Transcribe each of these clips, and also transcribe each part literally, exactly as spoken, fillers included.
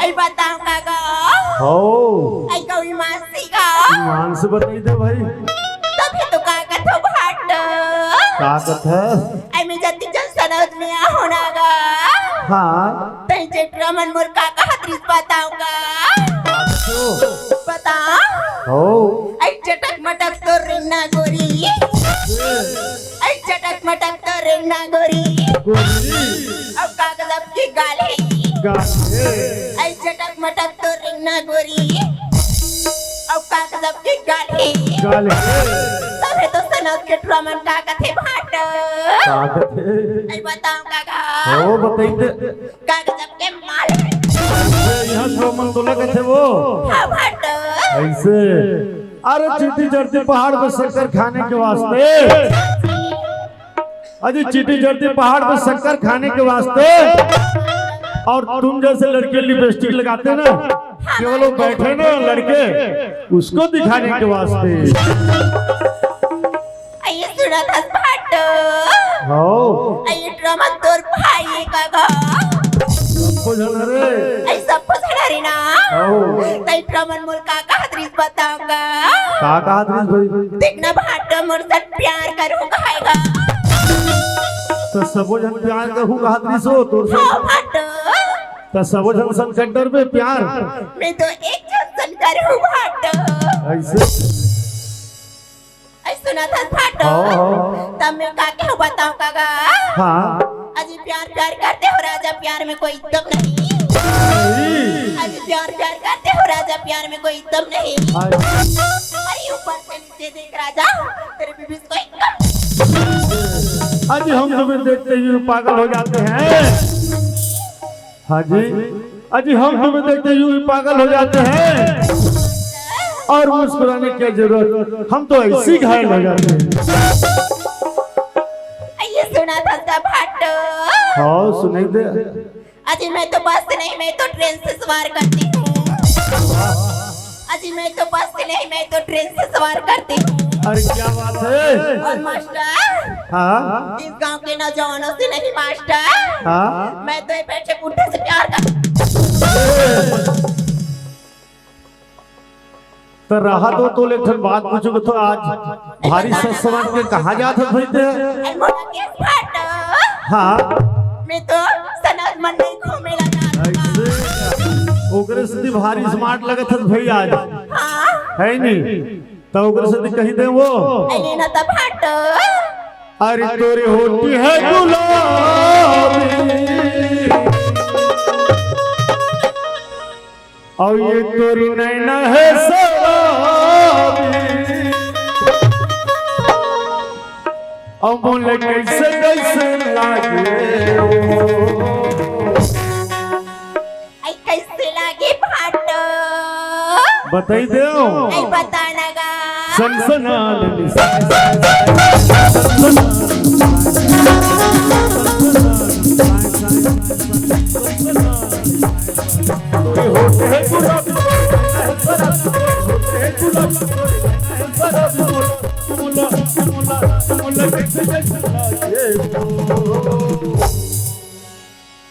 अई बताओ का गा? हो। अई कऊ ईमान से गा? ईमान से बताई दे भाई। तभे तो का कथो भाटो? का कथस? अई मैं जति जन सनौत में आहूं ना गा। हाँ। तई जेठरा मन मोर का कहत रिहिस बताओ का? का कथो? बताओ। हो। अई चटक मटक तो रेंगना गोरी। अई चटक मटक तो रेंगना गोरी। गोरी। अऊ का गजब के गाल हे। गाल हे। अई चटक मटक तो रेंगना गोरी। अऊ का गजब के गाल हे। गाल हे। तभे तो सनौत के टुरा मन का कथे भाटो। का कथे? अई बताओ का गा? हो, बताई दे। का गजब के माल हे। ये यहाँ तो मन तो लगत हे वो। हाँ भाटो। अइसे। अरे चींटी चढ़ती पहाड़ पे शक्कर खाने के वास्ते। अजी चींटी चढ़ती पहाड़ पे शक्कर खाने के वास्ते। और तुम जैसे लड़के लिपस्टिक लगाते ना, केवल वो बैठे ना लड़के, उसको दिखाने के वास्ते। अई सुनत हस भाटो। हो। अई टुरा मन तोर भाई हे का गा? सबो झन रे। अई सबो झन रे ना। हो। तई टुरा मन मोला का कहत रिहिस बताओ का? का कहत रिहिस भाई? देख ना भाटो मोर से प्यार करहूं कहे गा। त सबो झन प्यार करहूं कहत रिहिस हो तोर से। हाँ भाटो। त सबो झन सन कर डरबे प्यार। मैं तो एक झन सन करहूं भाटो। अइसे। अई सुनत हस भाटो। हाँ, हाँ। त मैं का केहूं बताओ का गा? हाँ। अजी प्यार प्यार करते हो राजा, प्यार में कोई दम नहीं। नहीं। अजी प्यार प्यार करते हो राजा, प्यार में कोई दम नहीं। हाँ। अरे ऊपर से नीचे देख राजा, तेरे बीबी से कोई कम। अजी हम तुम्हें देखते ही पागल हो जाते हैं। हाँ जी, अजी हम तुम्हें देखते यूं ही पागल हो जाते हैं और मुस्कुराने की जरूरत, हम तो ऐसे ही घायल हो जाते हैं। अई सुनत हस का भाटो? हाँ, सुनाई दे। अजी मैं तो बस नहीं, मैं तो ट्रेन से सवार करती हूँ। अजी मैं तो बस नहीं, मैं तो ट्रेन से सवार करती हूँ। अरे क्या बात है? और मास्टर, हाँ? इस गांव के नौजवानों से नहीं मास्टर, हाँ? मैं तो ये बैठे बूढ़े से प्यार करती हूँ। त रहा तो, तोले एक ठन बात पूछूं तो आज भारी सज सवर के कहाँ जात हस भाई ते? अरे मोला केस फाट। हाँ। मैं तो सनौत मन नहीं घूमे ला जात हूँ। अइसे? ओकरे सेती भारी smart लगत हस भाई आज। हाँ। है नी? त ओकरे सेती कही दे वो। अरे ना त फाट। अरे तोरी होठ है गुलाबी। अउ ये तोरी नैना है शराबी। अउ बोले कैसे कैसे लागे ओ। आई कैसे लागे फाटो। बताई देव। आई बता ना गा। सनसना ले।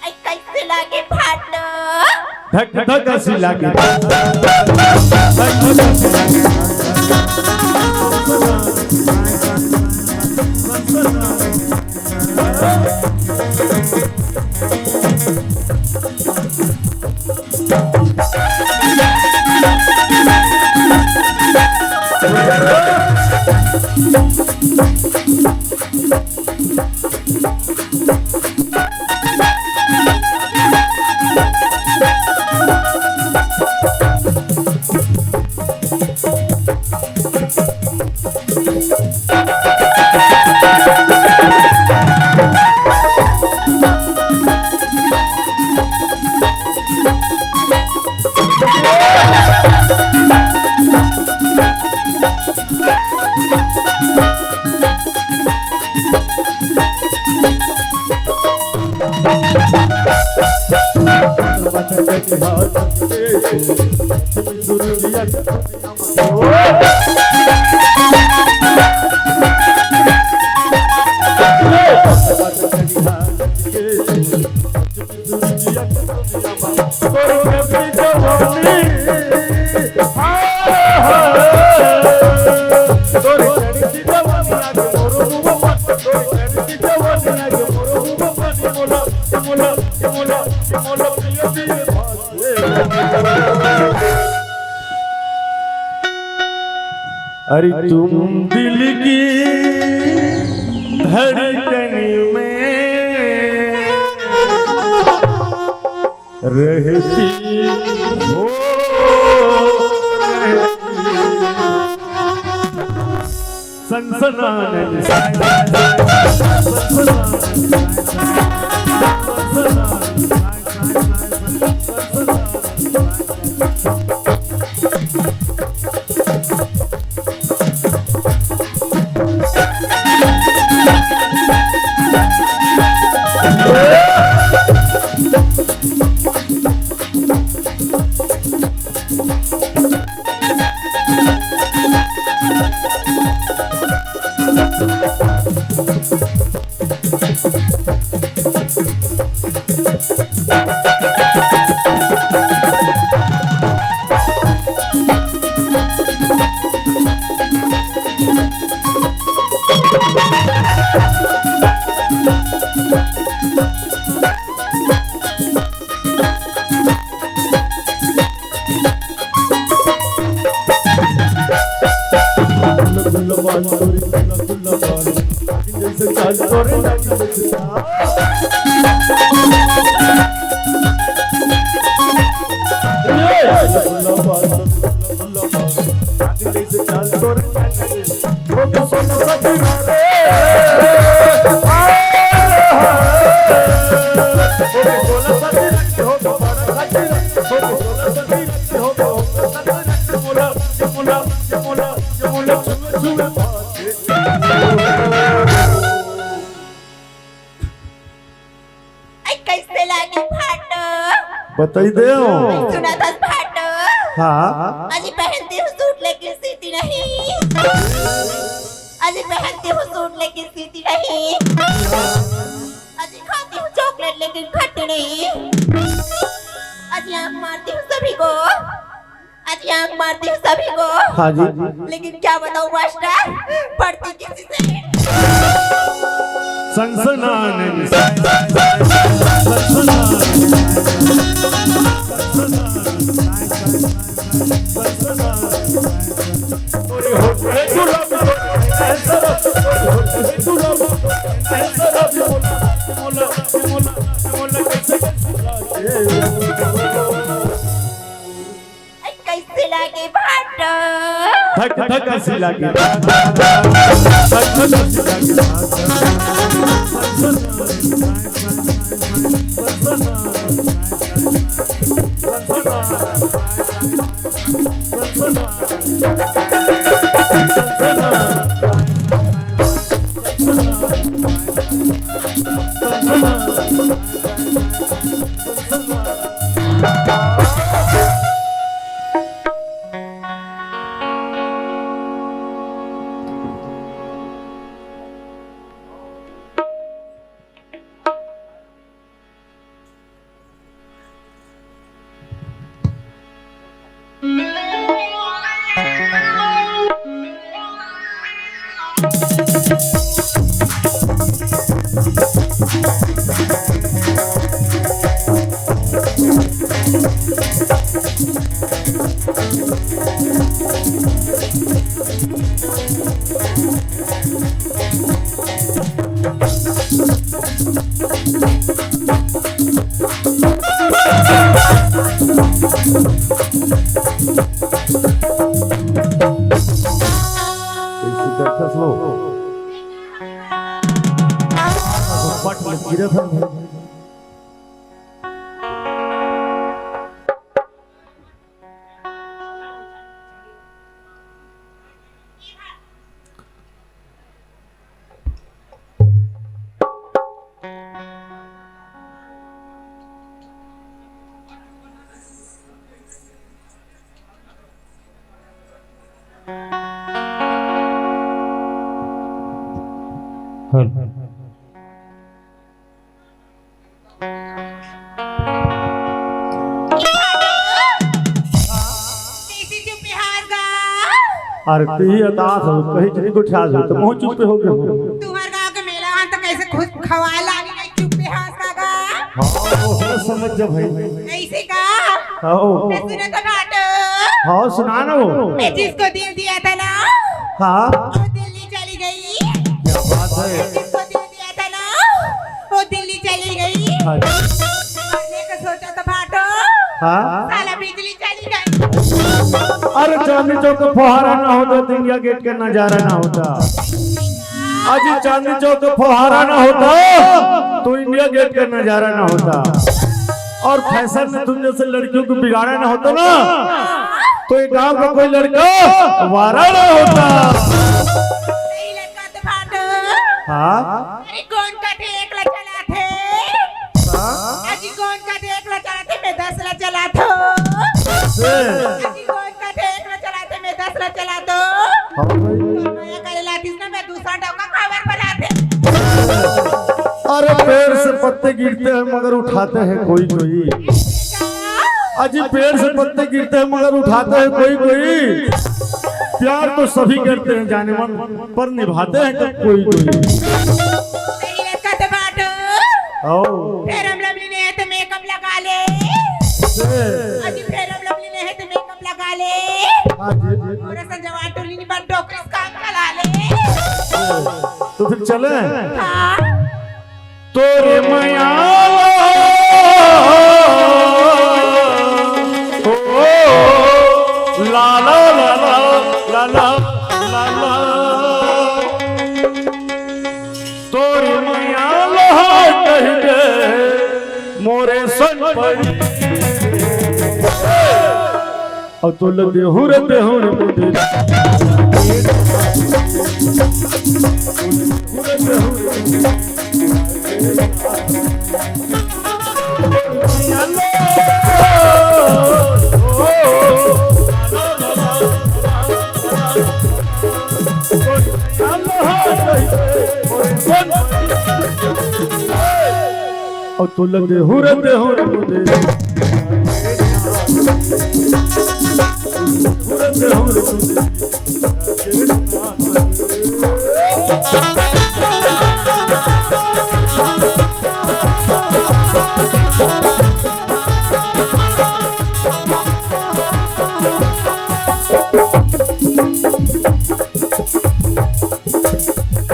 आई कैसे लागे फाटो। धक धक असी लागे। अरे तुम दिल की धड़कन में रहती हो, सनसनाने। आई, कैसे लागे भाटो? बताई देव। सुना था भाटो। हाँ। अजी पहनती हूँ सूट लेकिन सीती नहीं। अजी पहनती हूँ सूट लेकिन सीती नहीं। अजी खाती हूँ चॉकलेट लेकिन खट्टी नहीं। अजी आँख मारती हूँ सभी को। अजी आँख मारती हूँ सभी को। हाँ जी। लेकिन क्या बताऊँ मास्टर, पढ़ती किसी से नहीं। सनसनाने। कैसे लागे भाटो? धक धक कैसे लागे? धक धक कैसे लागे? पट लग गिरा था। अरे, तही अतात हो, कहीं चली गोठिया हो, तो मुँह चुप्पे हो गए हो। तुम्हार गाँव के मेला हन तो कैसे खुश खवाए लागी, नहीं चुप्पे हस का गा? हाँ, वो है, समझ जा भाई। ऐसे का? हाँ। मैं सुने तो बाटो। हाँ, सुना ना वो। मैं जिसको दिल दिया था ना, हाँ। वो दिल्ली चली गई। क्या बात है? जिसको दिल दिया था ना, वो दिल्ली चली गई। अच्छा। मरने का सोचा तो बाटो। हाँ। साला बिजली चली गई। अरे, चांदनी चौक का फुहारा ना होता तो इंडिया गेट का नजारा ना होता। आज ये चांदनी चौक का फुहारा ना होता तो इंडिया गेट का नजारा ना होता। और फैशन में तुम जैसे लड़कियों को बिगाड़ा ना होता ना, तो ये गांव का कोई लड़का वारा ना होता। नहीं लड़का तो बाटो। हाँ। अरे कौन का थे, एक ला चला थे। हाँ। अजी कौन का थे, एक ला चला थे, मैं दस ला चला थो। से। अजी कौन का थे, एक ला चला थे, मैं दस ला चला दो। हाँ भाई। तो मैं करे लातीस ना, मैं दूसरा डौका काबर बना थे। अरे पेड़ से पत्ते गिरते हैं मगर उठाते हैं कोई कोई। अजी पेड़ से पत्ते गिरते हैं मगर उठाते हैं कोई कोई। प्यार तो सभी करते हैं जाने मन, पर निभाते हैं कब कोई कोई। सही लड़का तो बाटो। आओ। फेयर लवली नहीं है तो मेकअप लगा ले। से। अजी फेयर लवली नहीं है तो मेकअप लगा ले। हाँ जी। और ऐसा जवान टोली नहीं बन डोकरस काम चला ले। तो फिर चले। हाँ। तोरे मयाला ओ, ला, ला, ला। तोरे मयाला कह दे मोरे सन परी। और तोला देहूं रे, देहूं रे, देहूं रे। और तोला देहूं रे, देहूं रे, देहूं रे।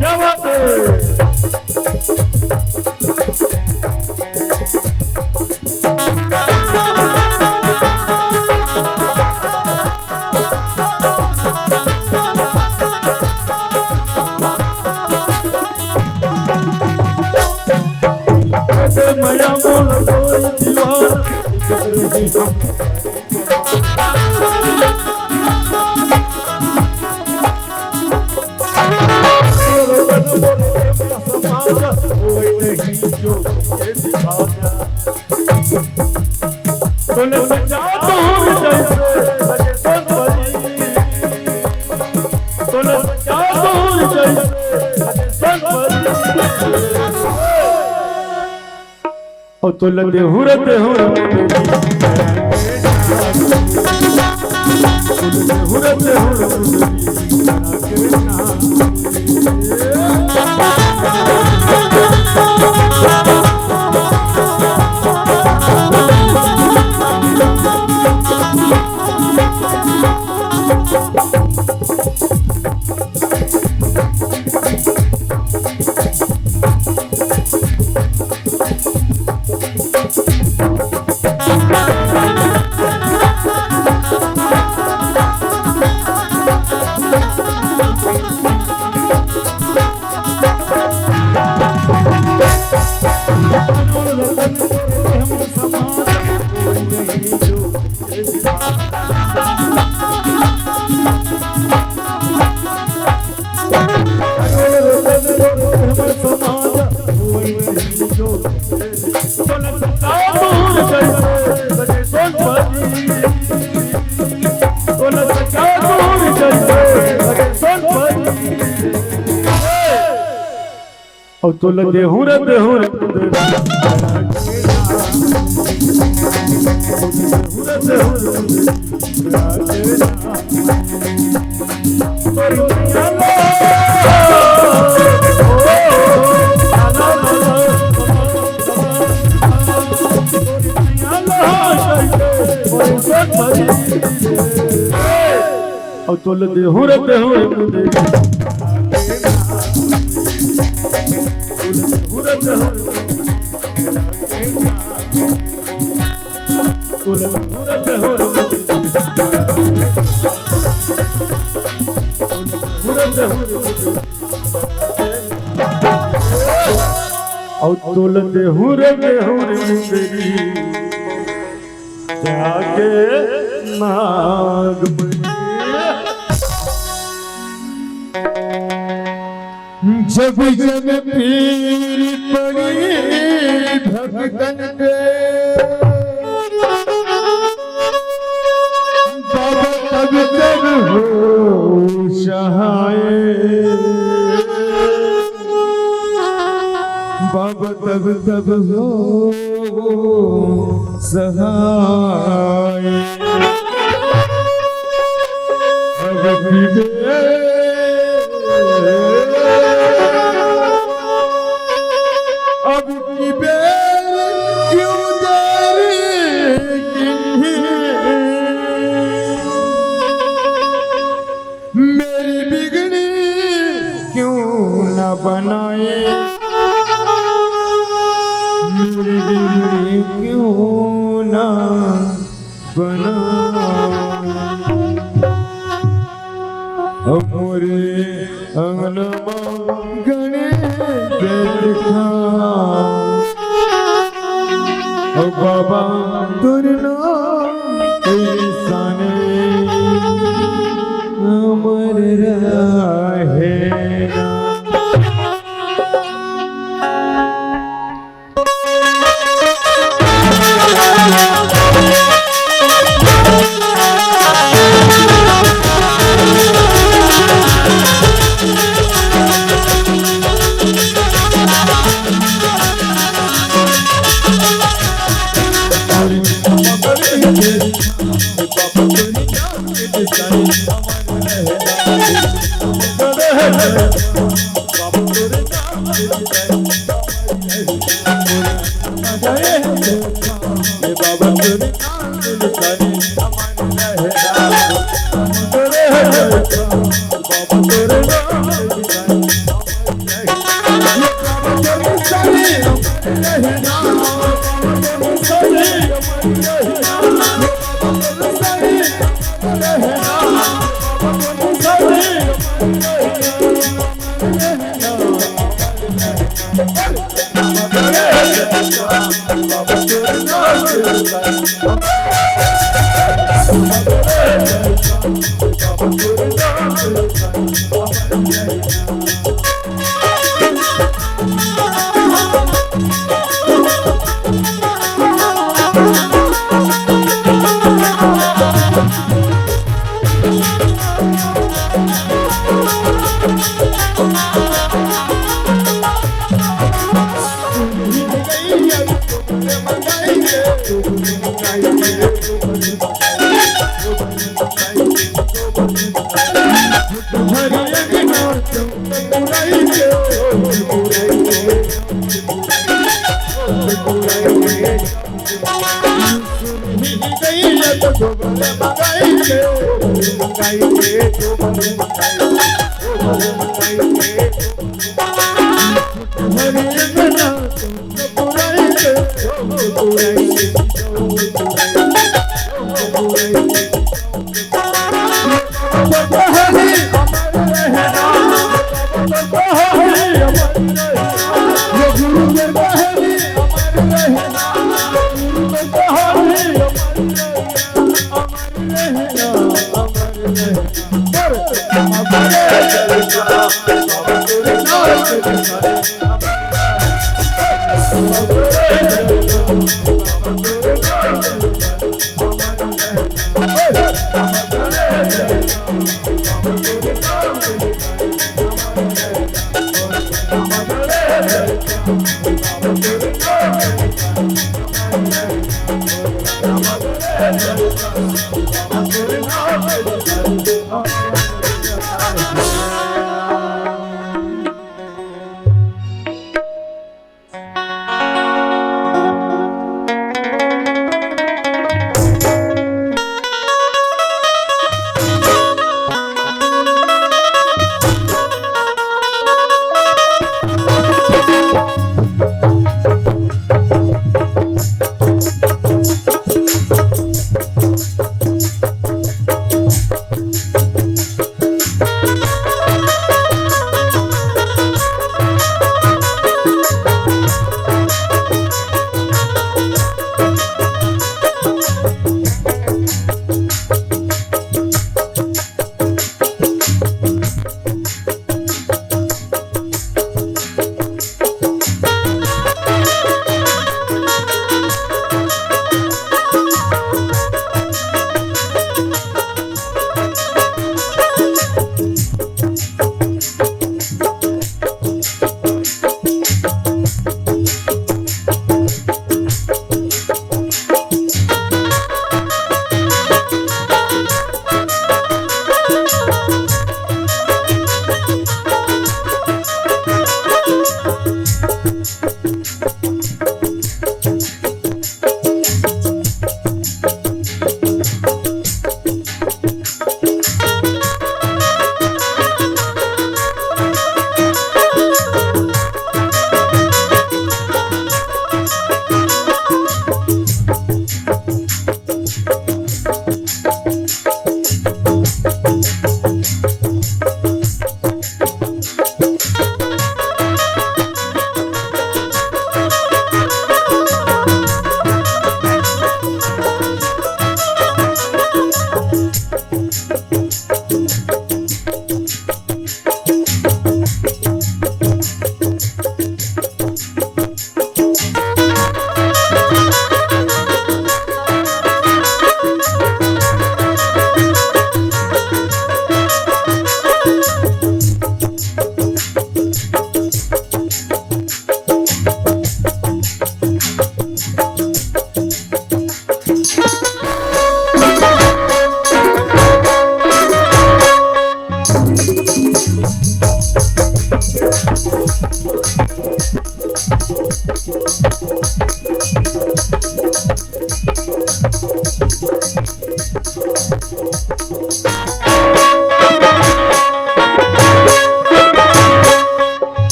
क्या बात है? और तोला देहूं रे, देहूं रे। देहूं रे, देहूं रे। और तोला देहूं रे, देहूं रे। अउ तोल देहूं रे देहूं रे मुंदरी। अउ तोल देहूं रे देहूं रे मुंदरी, जाके नागमणि। जब जब पीर पड़ी भक्तन पे, बाबा तब तब हो सहाय, बाबा तब तब हो सहाय। अब की बेर, अब की बेर क्यों देरी किन्हीं, मेरी बिगड़ी क्यों ना बनाए, मेरी बिगड़ी क्यों ना बनाए। मोरे अंगना मा गणेश बैठा, ओ बाबा तोर नाम के निशाने अमर रहे ना।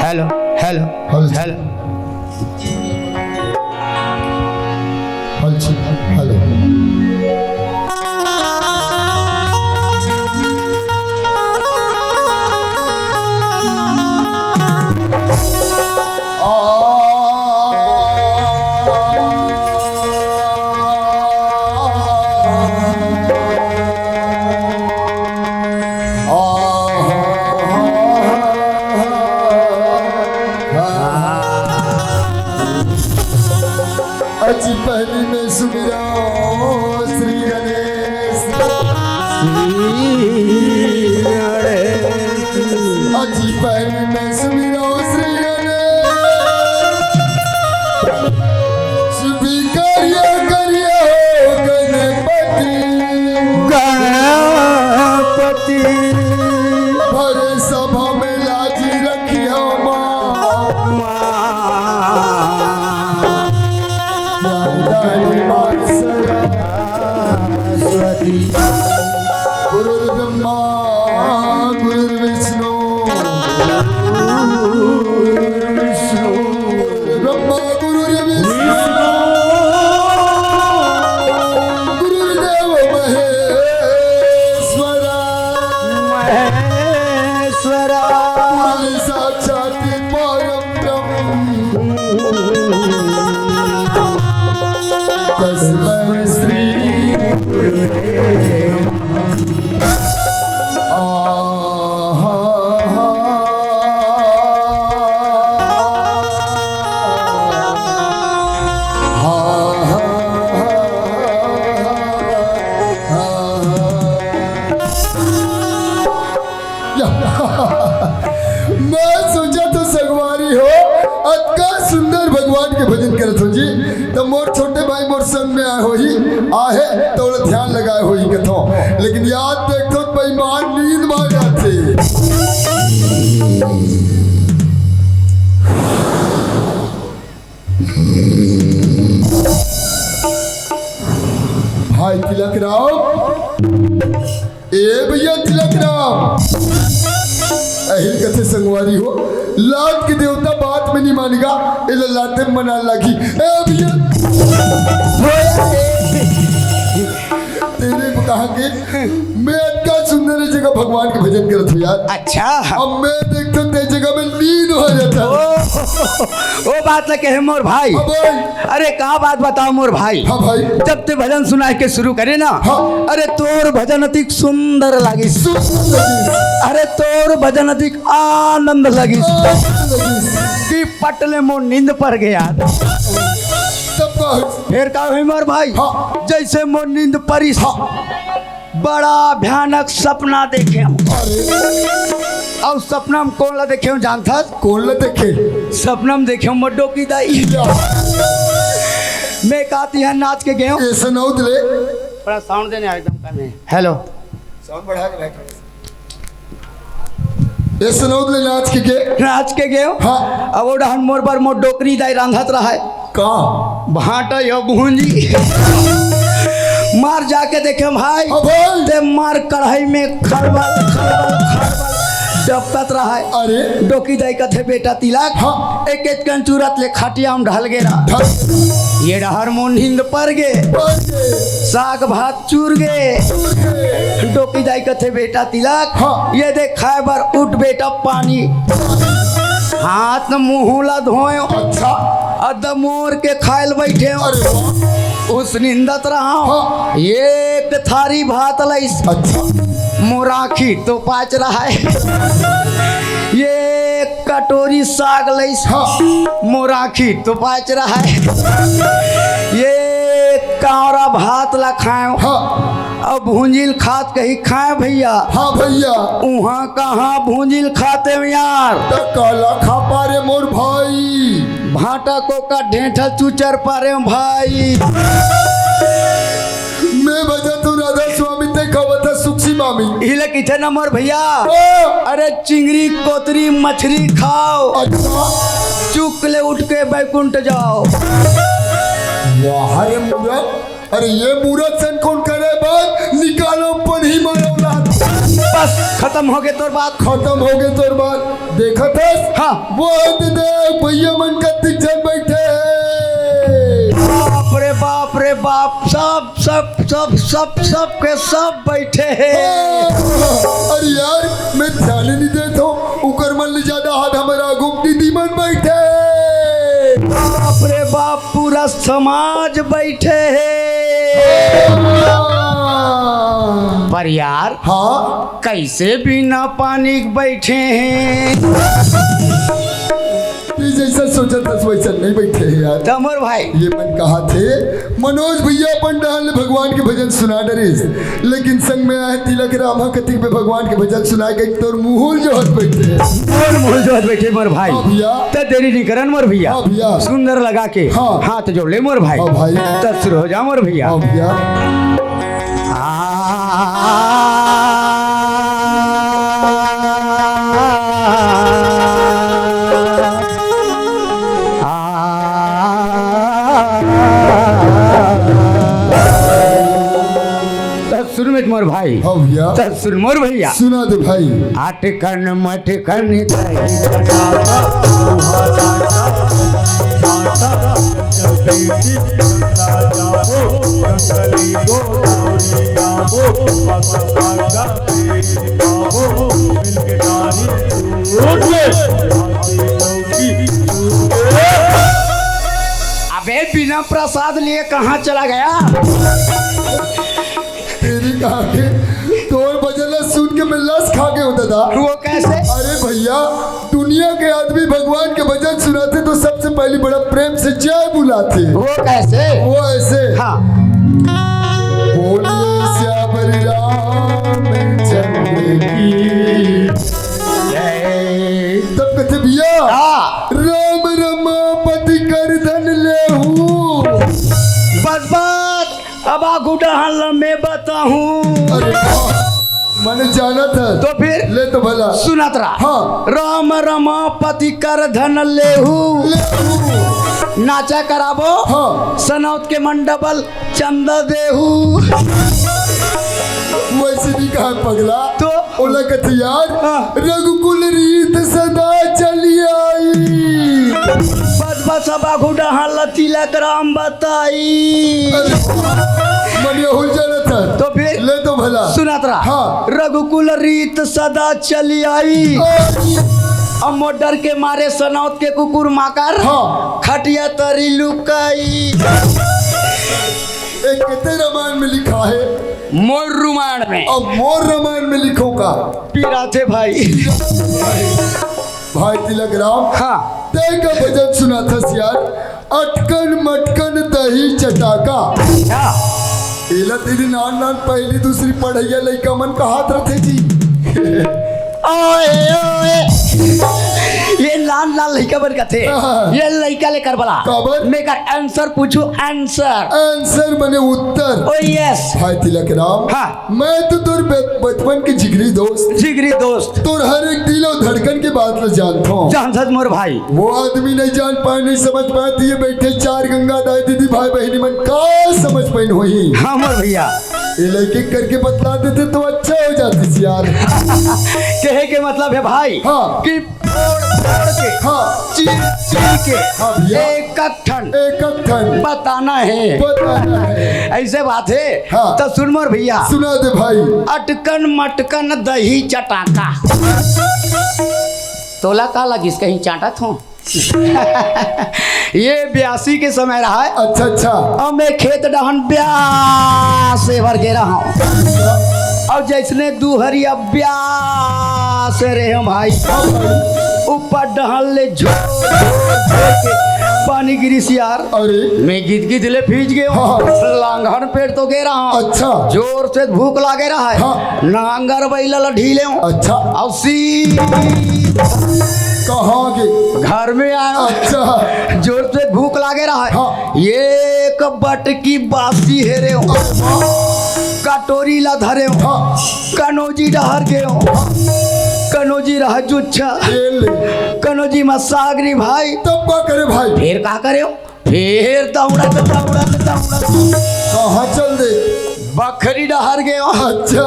Hello, hello, hello. Hello. Hello, hello. अजी पहली में सुमिरो श्री गणेश। श्री गणेश। अजी पहली में सुमिरो श्री गणेश। स्वीकार्य करियो गणपति। गणपति। भरे सभा में लाजी रखियो माँ। माँ। ज्ञानदानी माँ सरस्वती। गुरुर्ब्रह्मा गुरुर्विष्णु। गुरुर्विष्णु। गुरुर्ब्रह्मा गुरुर्विष्णु। गुरुर्देव महेश्वरा। महेश्वरा। गुरु साक्षात परम ब्रह्म। तस्मै श्री गुरुदेव। आहा। या। मैं सोचा तो संगवारी हो, अतका सुंदर भगवान के भजन करत हो जी, तो मोर छोटे भाई मोर संग में आए होही, आहे तो ओला ध्यान लगाए होही कथो, लेकिन याद देखथो तो बेईमान नींद मार जाथे। भाई तिलक राम, ए भैया तिलक राम, अहिल कथे संगवारी हो, लात के देवता बात में नहीं मानेगा, एला लाते मना लागी। ए भैया, तेरे को कहा के मैं अतका सुंदर जगह भगवान के भजन करत हो यार। अच्छा। अब मैं देखता ते जगह में लीन हो जाता। ओ, ओ बात ल कहे मोर भाई। हाँ भाई। अरे का बात बताओ मोर भाई। हाँ भाई। जब ते भजन सुनाए के शुरू करे ना, हाँ। अरे तोर भजन अतिक सुंदर लागिस। सुंदर लागिस। अरे तोर भजन अतिक आनंद लागिस। आनंद लागिस। कि पटले मोर नींद पर गया। तब का होइस? फिर का हुई मोर भाई? हाँ। जैसे मोर नींद परिस। हाँ। बड़ा भयानक सपना देखे हूँ। अरे। अउ सपना में कोन ला देखे हूँ जानथस? कोन ला देखे? सपना में देखे हूँ मोर डोकी दाई। या। मैं काती है नाच के गए हूँ। ऐसे नौद ले। थोड़ा साउंड देने आ एकदम कम है। हेलो। साउंड बढ़ा के बैठ। ए सुनौद ले नाच के गे? नाच के गेव। हाँ। अब ओ डहन मोर बर मोर डोकरी दाई रांधत रहय। का? भांटा यो भूंजी। मार जाके देखे भाई। हाँ भाई। ते मार कढ़ाई में खरबल, खरबल, खरबल डबकत रहय। अरे। डोकी दाई कथे, "बेटा तिलक, हाँ। एक एक कन चूरत ले खटिया में ढल गे रहा।" ढल। ये डहर मोर नींद पर गे। पर गे। साग भात चूर गे। चूर गे। डोकी दाई कथे, "बेटा तिलक, हाँ। ये दे खाए बर उठ बेटा पानी।" हाथ मुंह ला धोयो। अच्छा। अद मोर के खाए ल बैठे हो। अरे वाह। उस निंदत रहा हूँ। हाँ। एक थारी भात लइस। अच्छा। मोर आँखी तो पाच रहा है। ये कटोरी साग लइस। हाँ। मोर आँखी तो पाच रहा है। ये कांवरा भात ला खाएव। हाँ। अब भूंजिल खात कही खाए भैया। हाँ भैया। उहाँ कहाँ भूंजिल खाते हो यार? त काला खा पारे मोर भाई। भांटा को का ढेंठा चुचर पारे हो भाई। मैं बजा तू राधा स्वामी ते खावत है सुखसी मामी। इले किथे न मोर भैया। ओ। अरे चिंगरी, कोतरी, मछरी खाओ। अच्छा। चुक ले उठ के बैकुंठ जाओ। वाह रे मूरत। अरे ये मूरत सन कोन करे बात? निकालो पढ़ी मारो लात। खत्म हो गए तोर बात। खत्म हो गए तोर बात। देखत हस? हाँ। वो दे दे, भैया मन कतिक झन बैठे हे। बाप रे बाप रे बाप, सब सब सब सब सब के सब बैठे हे। अरे यार, मैं ध्यान ही नहीं देत हूँ, उकर मन ले ज्यादा हाथ हमारा आगू दीदी मन बैठे हे। बाप रे बाप, पूरा समाज बैठे हे। पर यार, हाँ। कैसे बिना पानी के बैठे हे? तू जैसा सोचत हस वैसा नहीं बैठे हे यार। त मोर भाई। ये मन कहा थे, मनोज भैया अपन डहन ले भगवान के भजन सुना डरिस, लेकिन संग में आए तिलक राम ह कतिक में भगवान के भजन सुनाए के तोर मुहुल जोहत बैठे हे। मोर मुहुल जोहत बैठे मोर भाई। हाँ भैया। त देरी नहीं करन मोर भैया। हाँ भैया। सुंदर लगा के हाँ। हाथ जोड़ ले मोर भाई। हाँ भाई। त शुरू हो जा मोर भैया। हाँ भैया। त सुन में मोर भाई। हाँ भैया। त सुन मोर भैया। सुना दे भाई। अटकन मटकन दही चटाका, अबे बिना प्रसाद लिए कहाँ चला गया? तेरी कहा के तोर भजन ला सुन के मैं लस खा गए हूँ दादा। वो कैसे? अरे भैया, दुनिया के आदमी भगवान के भजन सुनाथे तो सबसे पहली बड़ा प्रेम से जय बुलाथे। वो कैसे? वो ऐसे। हाँ। बोलिए सियावर रामचंद्र की जय। तब कथे भैया, हाँ। राम रमापति कर धन लेहू। बस बस, अब आगू डहन ल मैं बताहूँ। अरे वाह, मने जानत हे। तो फिर? ले तो भला। सुनत रहा। हाँ। राम रमापति कर धन लेहू। लेहू। नाचा कराबो। हाँ। सनौत के मन डबल चंदा देहू। वैसे नहीं कहा पगला। तो? ओला कथे यार, हाँ। रघुकुल रीत सदा चली आई। बस बस, अब आगू डहन ल तिलक राम बताई। अरे, मने हो जानत हे। तो फिर? ले तो भला। सुनत रहा। हाँ। रघुकुल रीत सदा चली आई। आई। अब मोर डर के मारे सनौत के कुकुर माकर हाँ। खटिया तरी लुकाई। एक कितने रामायण में लिखा है? मोर रामायण में। अब मोर रामायण में लिखो का? पीरा थे भाई। भाई तिलक राम। हाँ। तय का भजन सुनाथस यार। अटकन मटकन दही चटाका। अच्छा। एला तेरी नान नान पहली दूसरी पढ़ैया लइका मन कहात रथे जी। ओए, ओए। ये नान नान लइका मन कथे। हाँ। ये लइका ले करबला। काबर? मैं कर आंसर पूछू, आंसर। आंसर मने उत्तर। ओ यस। भाई तिलक राम। हाँ। मैं तो तोर बच-, बचपन के जिगरी दोस्त। जिगरी दोस्त। तोर हर एक दिल अउ धड़कन के बात ल जानथों। जानथस मोर भाई। वो आदमी नहीं जान पाए, नहीं समझ पाए, तो ये बैठे चार गंगा दाई दीदी भाई बहिनी मन का समझ पाइन होही। हाँ मोर भैया। ये लइके करके बतला देते तो अच्छा हो जातिस यार। कहे के मतलब है भाई हाँ। कि फोड़ फोड़ के, हाँ। चीर चीर के हाँ भैया। एक ठन एक ठन बताना है। बताना है। ऐसे बात है। हाँ। तो सुन मोर भैया। सुना दे भाई। अटकन मटकन दही चटाका। तोला का लगिस, कहीं चाटत हों? ये ब्यासी के समय रहा है। अच्छा, अच्छा। अब मैं खेत डहन ब्यास से भर के रहा हूँ। अब जैसने दुहरिया ब्यास से रहे हूँ भाई, ऊपर डहन ले झोर झोर झोर के पानी गिरिस यार। अरे। मैं गिद गिद ले भीज गए हूँ। हाँ। लांघन पेट तो गे रहा हूँ। अच्छा। जोर से भूख लागे रहा है। हाँ। नांगर बैला ला ढीले हूँ। अच्छा। अब सी कहाँ के? घर में आया। अच्छा। जोर से भूख लागे रहा है। हाँ। एक बटकी बासी हेरे हूँ। अरे वाह। कटोरी ला धरे हूँ। हाँ। कनौजी डहर गे हूँ। हाँ। कनौजी रहा जुच्छा। ये ले। कनौजी म साग नी भाई। तब का करे भाई? फिर का करे हूँ? फिर दौड़त, दौड़त, दौड़त। कहाँ चल दे? बखरी डहर गेंव। अच्छा।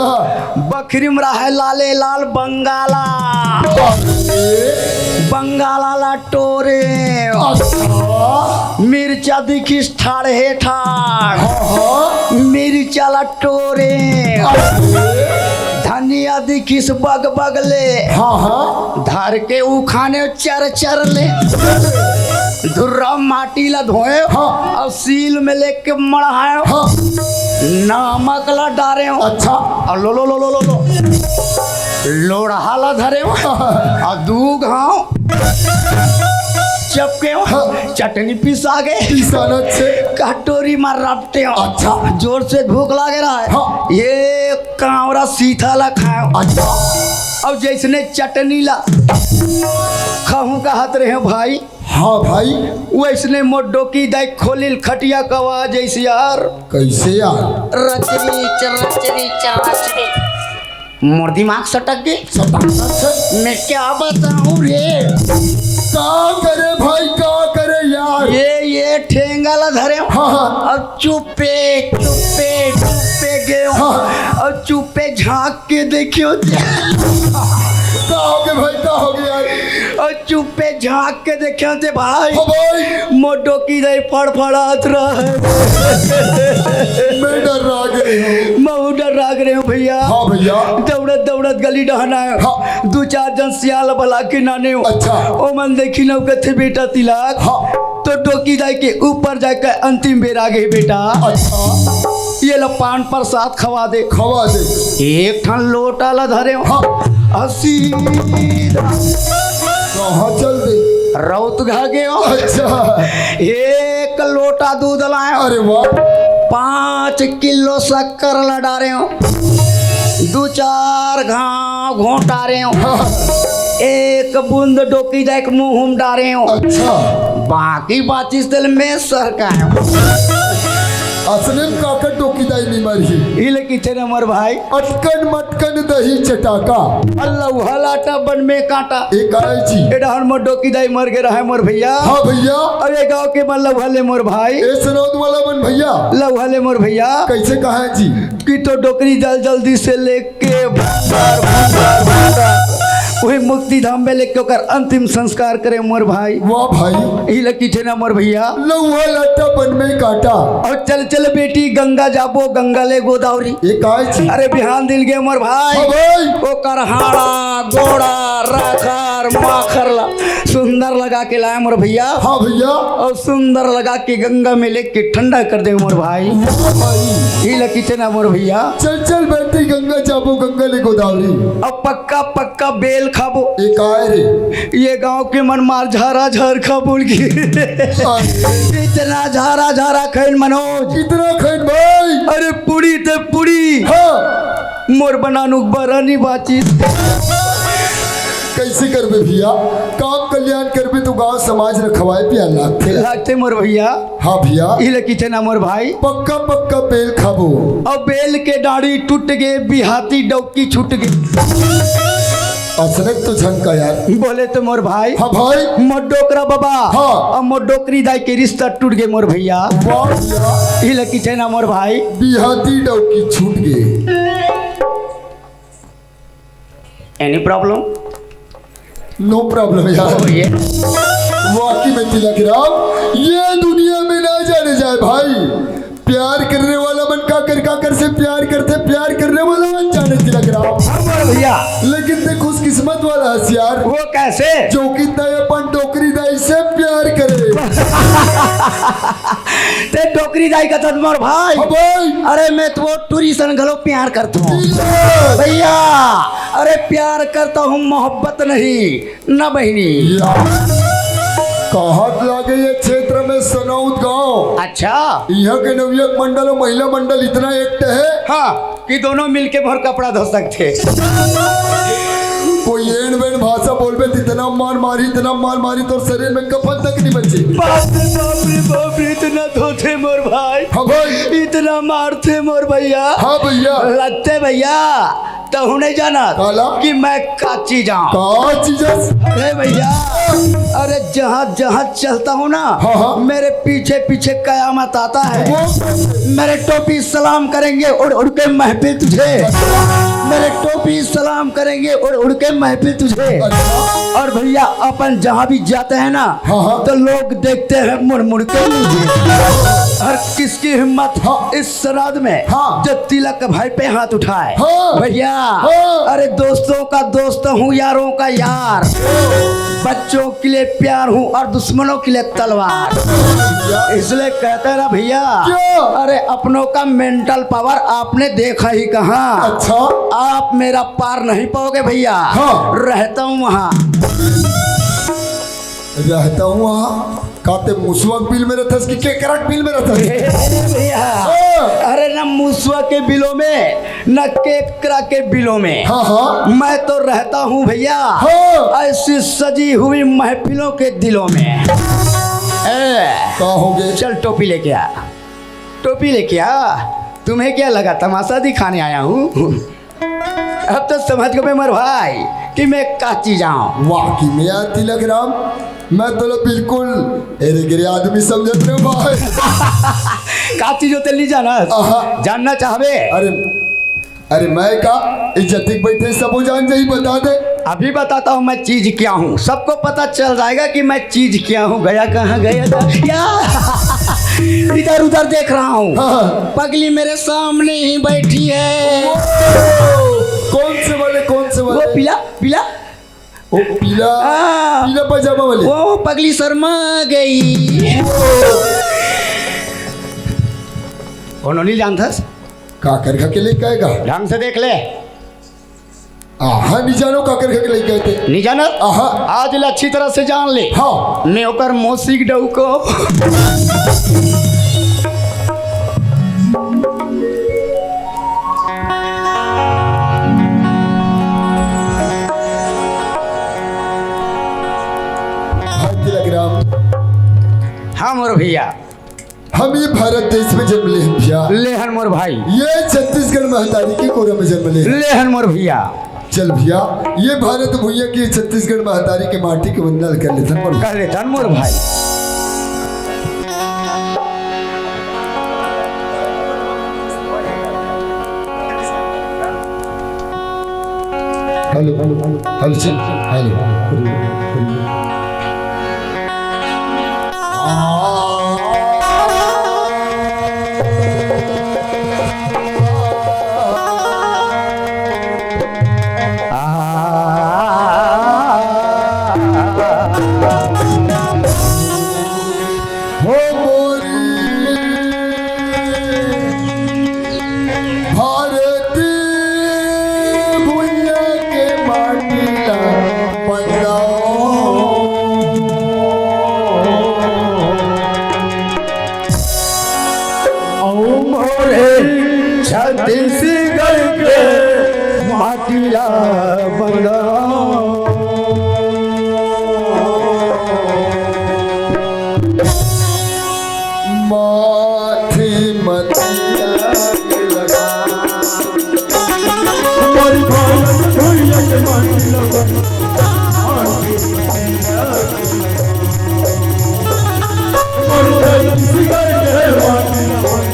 बखरी म रहय लाले लाल बंगाला। अरे, बंगाला ला टोरेंव। अच्छा। मिर्चा दिखिस ठाढ़े ठाढ़। हाँ, हाँ। मिर्चा ला टोरेंव। अरे, धनिया दिखिस बग बग ले। हाँ, हाँ। धर के उखानेंव चर चर ले। धुर्रा माटी ला धोएंव। हाँ। अउ सील में लेके मढ़ाएंव। हाँ। नमक ला डारेंव। अच्छा। अउ लो लो लो लो लो लो। लोढ़ा ला धरेंव। अउ दू घांव चपकेंव। हाँ। चटनी पिसा गे। किसानत से। कटोरी म रपटेंव। अच्छा। जोर से भूख लागे रहय। हाँ। ए कांवरा सीथा ला खाएंव। अच्छा। अउ जइसने चटनी ला खाहूं कहत रहेंव भाई, हाँ भाई। वइसने मोर डोकी दाई खोलिस खटिया कवा जइसे यार। कइसे यार? रचरी चरचरी चरचरी। मोर दिमाग सटक गे। सटासट से। मैं क्या बताऊं रे? का करे भाई, का करे यार? ए ए ठेंगा ला धरेंव। हाँ, हाँ। अउ चुप्पे चुप्पे चुप्पे गेंव। हाँ। अउ चुप्पे झांक के देखेंव। का होगे भाई, का होगे यार? अउ चुप्पे झांक के देखेंव ते भाई, हाँ भाई। मोर डोकी दाई फड़फड़ात रहय। मैं डर्रा गेंव। महूं डर्रा गेंव भइया। हाँ भइया। दउड़त दउड़त गली डहन आएंव। हाँ। दू चार झन सियान ला बला के लानेंव। अच्छा। ओमन देखिन अउ कथे, बेटा तिलक, हाँ। तोर डोकी दाई के ऊपर जाय के अंतिम बेर आगे हे बेटा। अच्छा। एला पान परसाद खवा दे। खवा दे। एक ठन लोटा ला धरेंव। हाँ। अउ सीधा कहाँ चल दे? रौतघा गेंव। अच्छा। एक लोटा दूध लाएंव। अरे वाह। पाँच किलो शक्कर ला डारेंव। दू चार घांव घोंटारेंव। हाँ। एक बूंद डोकी दाई के मुंह म डारेंव। अच्छा। बाकी बाचिस तेला मैं सरकाएंव। असने म काकर डोकी दाई नइ मरही। इही ले कहिथे ना मोर भाई। अटकन मटकन दही चटाका। अउ लउहा लाटा बन में कांटा। ए काय जी? ए डहर मोर डोकी दाई मर गे रहय मोर भइया। हाँ भइया। अउ ए गांव के मन लउहा ले मोर भाई। ए सनौद वाला मन भइया। लउहा ले मोर भइया। कइसे कहा जी? कि तोर डोकरी दाई ल जल्दी से लेके भंडार, भंडार, भंडार, उही मुक्ति धाम में लेके ओकर अंतिम संस्कार करे मोर भाई। वाह भाई। इही ले कहिथे ना मोर भइया। लउहा लाटा बन में कांटा। अउ चल चल बेटी गंगा जाबो, गंगा ले गोदावरी। ए काय जी? अरे बिहान दिन गे मोर भाई। हाँ भाई। ओकर हाड़ा गोड़ा राखर माखर ला सुंदर लगा के लाएंव मोर भइया। हाँ भइया। अउ सुंदर लगा के गंगा में लेके ठंडा कर देंव मोर भाई। वाह भाई। इही ले कहिथे ना मोर भइया। चल चल बेटी गंगा जाबो, गंगा ले गोदावरी। अब पक्का पक्का बेल खाबो। ए काय रे? ए गांव के मन मार झारा झार खाबो बोल के। अरे, इतना झारा झारा खइन मनोज। इतना खइन भाई। अरे पूड़ी ते पूड़ी। हाँ। मोर बनानुक बरा नइ बाचिस। कइसे करबे भइया? काम कल्याण करबे त गांव समाज ल खवाय पियाय लागथे। लागथे मोर भइया। हाँ भइया। इही ले कहिथे ना मोर भाई। पक्का पक्का बेल खाबो। अउ बेल के डाड़ी टूट गे, बिहाती डौकी छूट गे। असने तो झन का यार। बोले तो मोर भाई। हाँ भाई। मोर डोकरा बबा। हाँ। अउ मोर डोकरी दाई के रिस्ता टूट गे मोर भइया। वाह भइया। इही ले कहिथे ना मोर भाई। बिहाती डौकी छूट गे। Any problem? No problem यार। ये वाकई में तिलक राम, ये दुनिया में ना जाने जाए भाई, प्यार करने वाला मन काकर काकर से प्यार करथे, प्यार करने वाला मन जाने तिलक राम। हाँ मोर भइया। लेकिन ते खुशकिस्मत वाला हस यार, वो कइसे? जो कि ते अपन डोकरी दाई से प्यार करे। ते डोकरी दाई कथस मोर भाई। हाँ भाई। अरे मैं तो टूरी सन घलो प्यार करथंव। भइया, अरे प्यार करता हूँ, मोहब्बत नहीं ना बहिनी। या। कहत लागे ये क्षेत्र में सनौद गांव। अच्छा। इहाँ के नवयुवक मंडल अउ महिला मंडल इतना act हे। हाँ, कि दोनों मिलके भर कपड़ा धो सकथे। कोई एंड बेंड भाषा बोलबे त इतना मार मारी, इतना मार मारी, तोर शरीर में कफन तक नइ बचे। बाप रे बाप रे बाप रे, इतना धोथे मोर भाई। हाँ भाई। इतना मारथे मोर भइया। हाँ भइया। लगथे भइया, तहू नहीं जाना काला? कि मैं का चीज आऊं। का चीज है? अरे भैया, अरे जहाँ जहाँ चलता हूँ ना, हाँ, हाँ। मेरे पीछे पीछे कयामत आता है। वो? मेरे टोपी सलाम करेंगे उड़ उड़ के महफिल तुझे। मेरे टोपी सलाम करेंगे उड़ उड़ के महफिल तुझे। अच्छा। और भैया, अपन जहाँ भी जाते हैं ना, हाँ, हाँ। तो लोग देखते हैं मुड़ मुड़ के मुझे। और किसकी हिम्मत, हाँ। इस श्राद्ध में, हाँ। जो तिलक भाई पे हाथ उठाए। हाँ। भैया, हाँ। अरे दोस्तों का दोस्त हूँ, यारों का यार, बच्चों के लिए प्यार हूँ और दुश्मनों के लिए तलवार। क्या? इसलिए कहते हैं ना भैया, क्या? अरे अपनों का मेंटल पावर आपने देखा ही कहाँ। अच्छा। आप मेरा पार नहीं पाओगे भैया। हाँ। रहता हूँ वहाँ। रहता हूँ वहाँ। का ते मुसवा के बिल में रहथस कि केकरा के बिल में रहथस? ए भैया, हाँ। अरे ना मुसवा के बिलों में, ना केकरा के बिलों में। हाँ, हाँ। मैं तो रहता हूँ भैया, हाँ। ऐसी सजी हुई महफिलों के दिलों में। ए, का हो गए? चल टोपी लेके आ। टोपी लेके आ। तुम्हें क्या लगा तमाशा दिखाने आया हूँ? अब तो समझ गए मोर भाई कि मैं का चीज आऊं। वाकई में यार तिलक राम, मैं तो बिल्कुल एरे गिरे आदमी समझत रहे भाई। का चीज होते नहीं जाना? आहा। जानना चाहबे? अरे, अरे मैं का इज्जत बैठे सबो जान जाई, बता दे। अभी बताता हूँ मैं चीज क्या हूँ, सबको पता चल जाएगा कि मैं चीज क्या हूँ। गया कहाँ गया था? या इधर उधर देख रहा हूँ। हाँ। पगली मेरे सामने ही बैठी है। कौन से वाले, कौन से वो वाले? पीला, पीला। वो पीला, हाँ। पीला पजामा वाले। वो पगली शर्मा गई। उन्होंने जानता। काकर घर के लेके आएगा? ढंग से देख ले। आहा, नहीं जानो काकर घर के लेके आए थे। नहीं जाना? आहा। आज ले अच्छी तरह से जान ले। हाँ। मैं ओकर मौसी के डऊ को। हाँ, तिलक राम। हाँ, मोर भैया। हम ये भारत देश में जन्म ले हन भैया। ले हन मोर भाई। ये छत्तीसगढ़ महतारी के कोरा में जन्म ले हन। ले हन मोर भैया। चल भैया, ये भारत भुइया की छत्तीसगढ़ महतारी के माटी के वंदना कर लेथन मोर भाई। कर लेथन मोर भाई। हेलो, हेलो, हेलो, हेलो, चल, हेलो। हो मोरी भारत भुइया के माटी ला बंदाओ। अउ मोरे छत्तीसगढ़ के माटी ला बंदाओ। माथे मतिया लगा। मोर भारत भुइया के माटी लगा। मोर छत्तीसगढ़ के माटी लगा।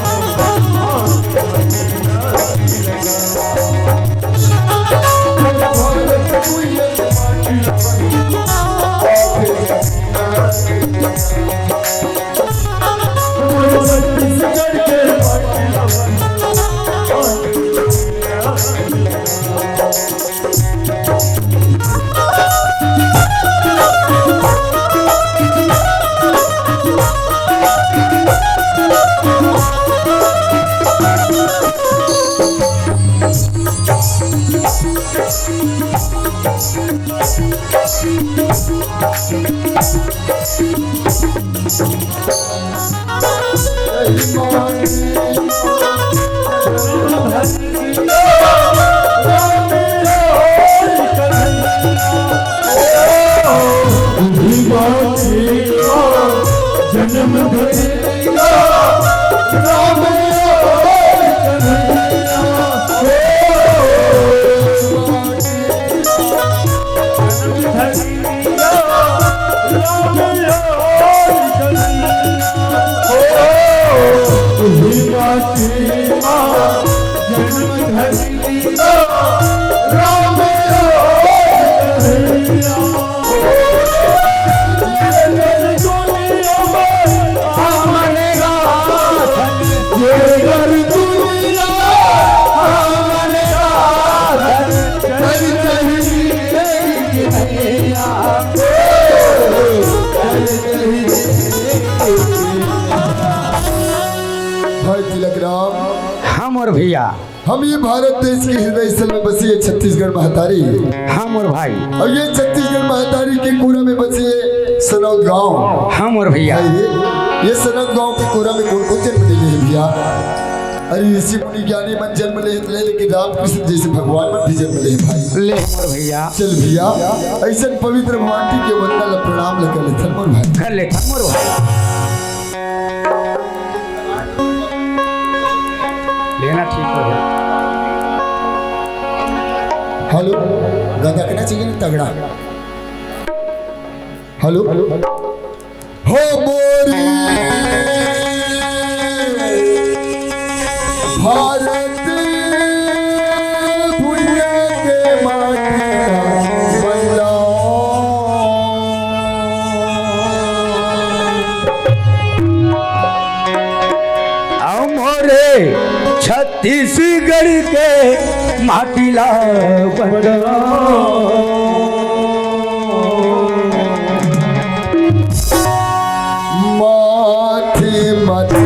तुही माटी मा जन्म धरती लो, राम रो कन्हैया। ये कर दुनिया में हमन राखन, ये कर दुनिया में हमन राखन, चल चल तेरी कन्हैया। भाई तिलक राम, हाँ मोर भैया। हम ये भारत देश के हृदय स्थल में बसी ये छत्तीसगढ़ महतारी, हाँ मोर भाई। और ये छत्तीसगढ़ महतारी के कोरा में बसी ये सनौद गांव, हाँ मोर भैया। भाई रे, ये सनौद गांव के कोरा में कौन कौन जन्म ले ले हे भैया? अरे ऋषि मुनि ज्ञानी मन जन्म ले ले, लेकिन रामकृष्ण जैसे भगवान मन भी जन्म ले भाई। ले मोर भैया। चल भैया, ऐसन पवित्र माटी के वंदना ला प्रणाम ला कर लेथन मोर भाई। कर लेथन मोर भाई। लेना ठीक हो। हेलो, गदकना चाहिए ना तगड़ा। हेलो। हो मोरी भारत भुइया के माटी ला बंदो। आओ मोरे छत्तीसगढ़ के माटी ला बंदो। माथे माथे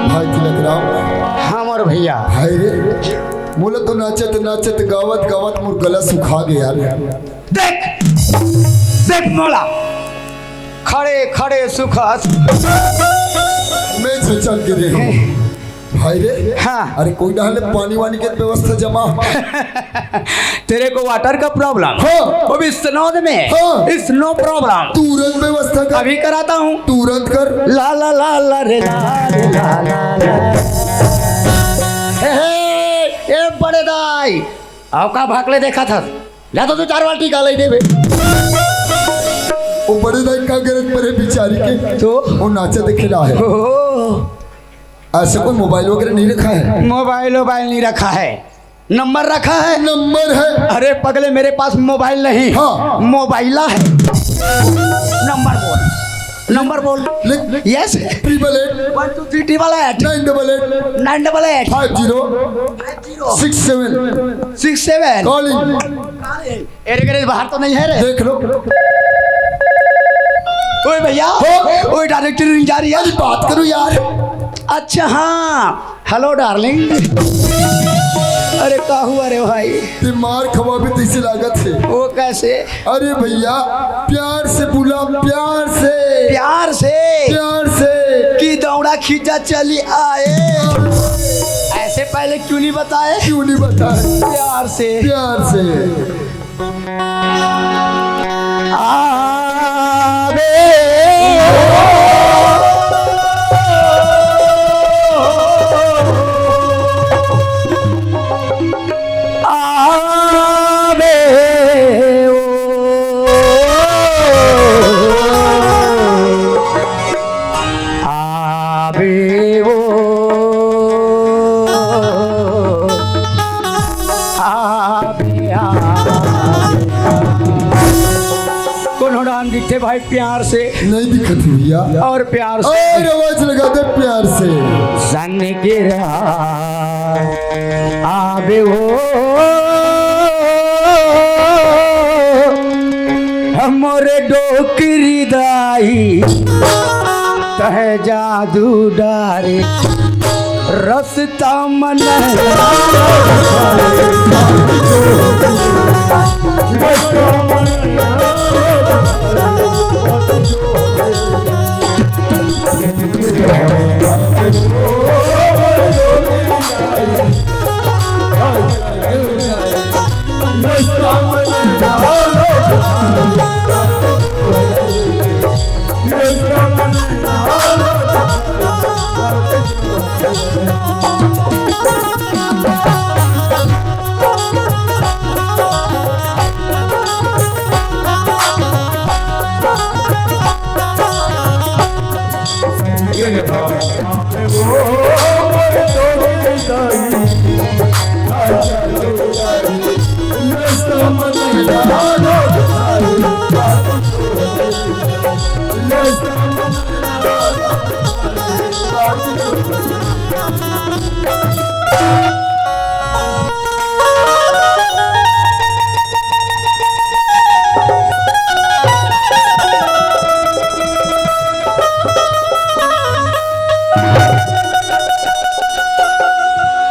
भाई तिलक राम। हाँ मोर भैया। भाई रे, मोला तो नाचत नाचत गावत गावत मोर गला सुखा गया यार। देख, देख मोला खड़े खड़े सुखा। मैं छछन के रे हूँ। भाई रे। हाँ। अरे कोई ना ले पानी वानी के व्यवस्था जमा। तेरे को वाटर का प्रॉब्लम? हाँ। वो भी स्नोद में? हाँ। Snow problem. तुरंत व्यवस्था कर। अभी कराता हूँ। तुरंत कर। ला ला ला ला रे ला रे ला ला ला। हे, हे, ए बड़े दाई, आओ का भाकले देखा था? ला तो तू चार बाल्टी का ले देबे। वो बड़े दाई का गरज परे बिचारी के। तो? वो नाचा देखे ला है। ओहो। ऐसे कोई मोबाइल वगैरह नहीं रखा है? मोबाइल वोबाइल नहीं रखा है, नंबर रखा है। नंबर है। अरे पगले, मेरे पास मोबाइल नहीं, हाँ। मोबाइला है। नंबर बोल, नंबर बोल। लिख। Yes. Triple eight. One two three triple eight. Nine double eight. Nine double eight. Five zero. Five zero. Six seven. Six seven. Calling. अरे करे बाहर तो नहीं है रे। देख लो। ओए भैया, हाँ? ओए डायरेक्टर नहीं जा रही है। अरे बात करो यार। अच्छा हाँ, हेलो डार्लिंग। अरे का हुआ रे भाई? दिमाग खवा भी तैसे लागत है। वो कैसे? अरे भैया, प्यार से बुला, प्यार से। प्यार से? प्यार से। कि दौड़ा खींचा चली आए। ऐसे पहले क्यों नहीं बताए? क्यों नहीं बताए? प्यार से। प्यार से। आवे ओ, आवे ओ, आवे ओ, आवे, आवे। कोनो डांडी के भाई प्यार से नहीं दिखत भैया। और प्यार से और आवाज लगा दे प्यार से। सन के रहा आबे हो हमरे डोकरी दाई। तह जादू डारे रस्ता मन।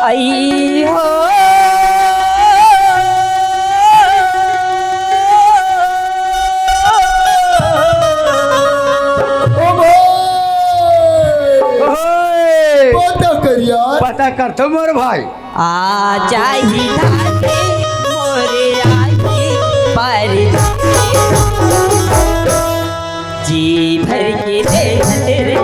आई हो। ओ भाई! ओए! पता कर यार। पता कर तो मोर भाई। आ जाही धाके मोरे आही पर जी भर के दे तेरे।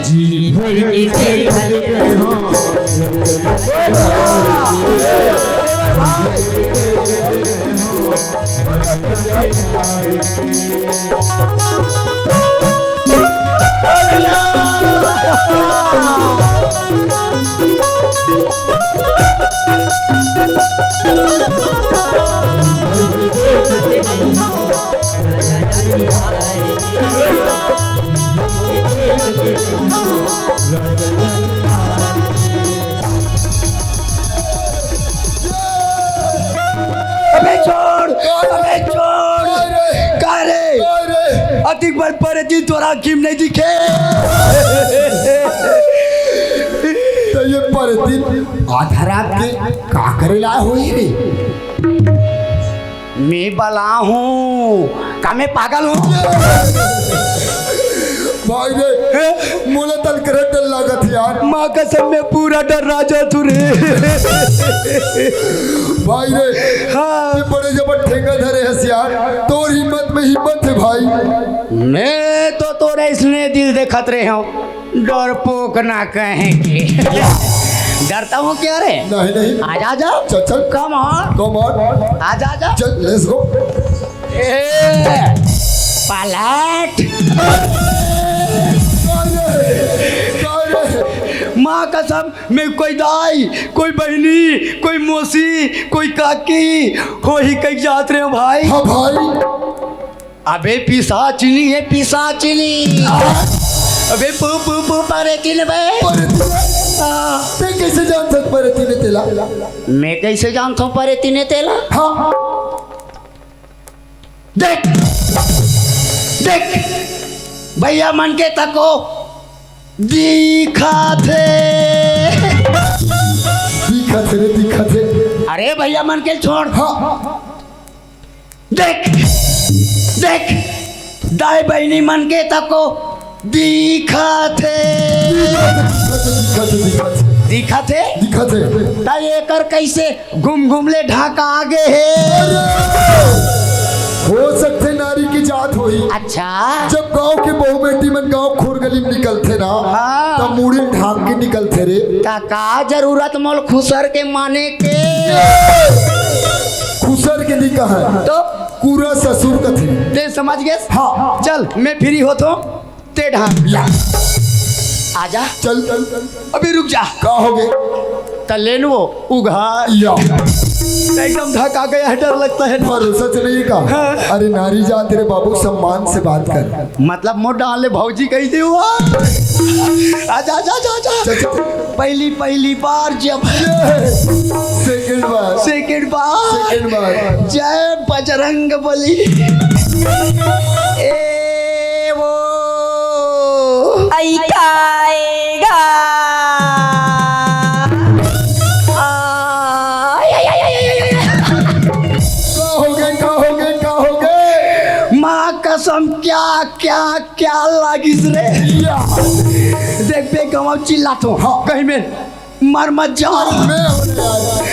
जी भर के दे। अबे छोड़, अबे छोड़। का रे? का रे? अतिक बार परती तोर आँखी में नहीं दिखे। तो ये परती आधा रात के का करे ला होही रे? मैं बला हूँ, का मैं पागल हूँ? भाई रे, मोला तल करे डर लागत यार। माँ कसम, मैं पूरा डर राजा तू रे। भाई रे, हाँ। ये बड़े जबर ठेका धरे हस यार, तोर हिम्मत में हिम्मत है भाई। मैं तो तोरे इसने दिल देखत रहे हूँ। डरपोक ना कहेंगे। डरता हूँ क्या रे? नहीं, नहीं। आजा, आजा। चल, चल। Come on। Come on। आजा, आजा। चल, let's go। ए, पलट। माँ कसम, मैं कोई दाई, कोई बहनी, कोई मौसी, कोई काकी होही कही जात रहे हो भाई। हाँ भाई। अबे पिशाचिनी है, पिशाचिनी। अबे पू, पू, पू, परेतिन बे। परेतिन? हाँ। तैं कैसे जानथस परेतिन तेला? मैं कैसे जानथों परेतिन तेला? हाँ। देख, देख, भैया मन के तको दिखा थे। दिखा थे रे, दिखा थे। अरे भैया मन के छोड़। हाँ। देख, देख, दाई बहिनी मन के तको दिखा थे। दिखा थे, दिखा थे। दिखा थे? दिखा थे। त एकर कैसे घुम घुम ले ढाका आगे हे? अरे! हो सकथे नारी के जात होही। अच्छा। जब गांव के बहू बेटी मन गांव खोर गली में निकलथे ना, हाँ। तब मुड़ी ढाक के निकलथे रे। त का जरूरत मोल खुसर के माने के? खुसर के नहीं कहा। तो? पूरा ससुर कथे। ते समझ गेस? हाँ। चल, मैं फ्री होत हों, ते ढांक। या। आजा। चल, चल, चल, चल। अभी रुक जा। का हो गे? त लेन वो उघार। या। एकदम धका गया है, डर लगता है ना। भरोसा चलेगी का? हाँ। अरे नारी जात रे बाबू, सम्मान से बात कर। मतलब मोर डाले भौजी कहि दे हुआ। आजा, आजा, आजा, आजा। चल, चल, चल। पहली, पहली बार जब ये। सेकंड बार। सेकंड बार। सेकंड बार। जय बजरंग बली। ए वो। आई काएगा। आ, या, या, या। का हो गे, का हो गे, का हो गे? माँ कसम, क्या, क्या, क्या लागिस रे? या। देख बे, गंवा चिल्लात हों। हाँ। कहीं में मर मत जाओ। मैं हो यार।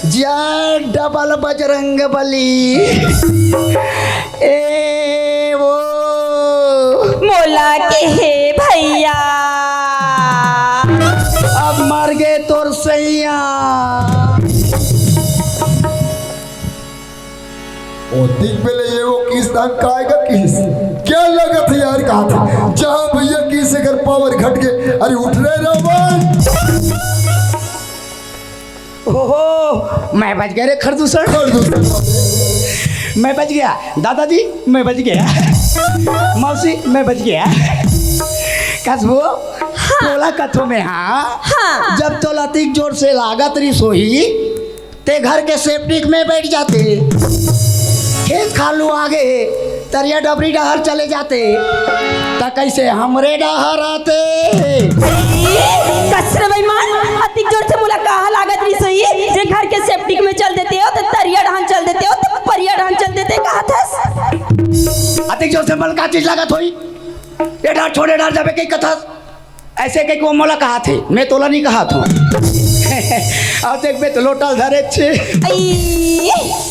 जय डबल बजरंग बली। ए वो। मोला के हे भैया। अब मर गे तोर सैया। ओ, देख पहले ये वो किस दान का आएगा किस? क्या लगत है यार, कहा था? जहाँ भैया किस अगर पावर घट के, अरे उठ रहे रावण। ओहो, मैं बच गया रे खरदूसण। खरदूसण। मैं बच गया। दादाजी, मैं बच गया। मौसी, मैं बच गया। कस वो? हाँ। तोला कथों में, हाँ? हाँ। जब तोला अतिक जोर से लागत रही सोही, ते घर के सेप्टिक में बैठ जाते, खेत खालू आगे, तरिया डबरी डहर चले जाते, त कैसे हमरे डहर आते? कस रे बेईमान, अतिक जोर से मोला कहा लागत रही सही, जे घर के सेप्टिक में चल देते हो, त तरिया डहन चल देते हो, त परिया डहन चल देते, कहा थस? अतिक जोर से मल का चीज लागत होई? ए डहर छोड़े डहर जाबे कई कथस? ऐसे कहिके वो मोला कहा थे, मैं तोला नहीं कहा था। अब देख बे तो लोटा धरे छे। आई,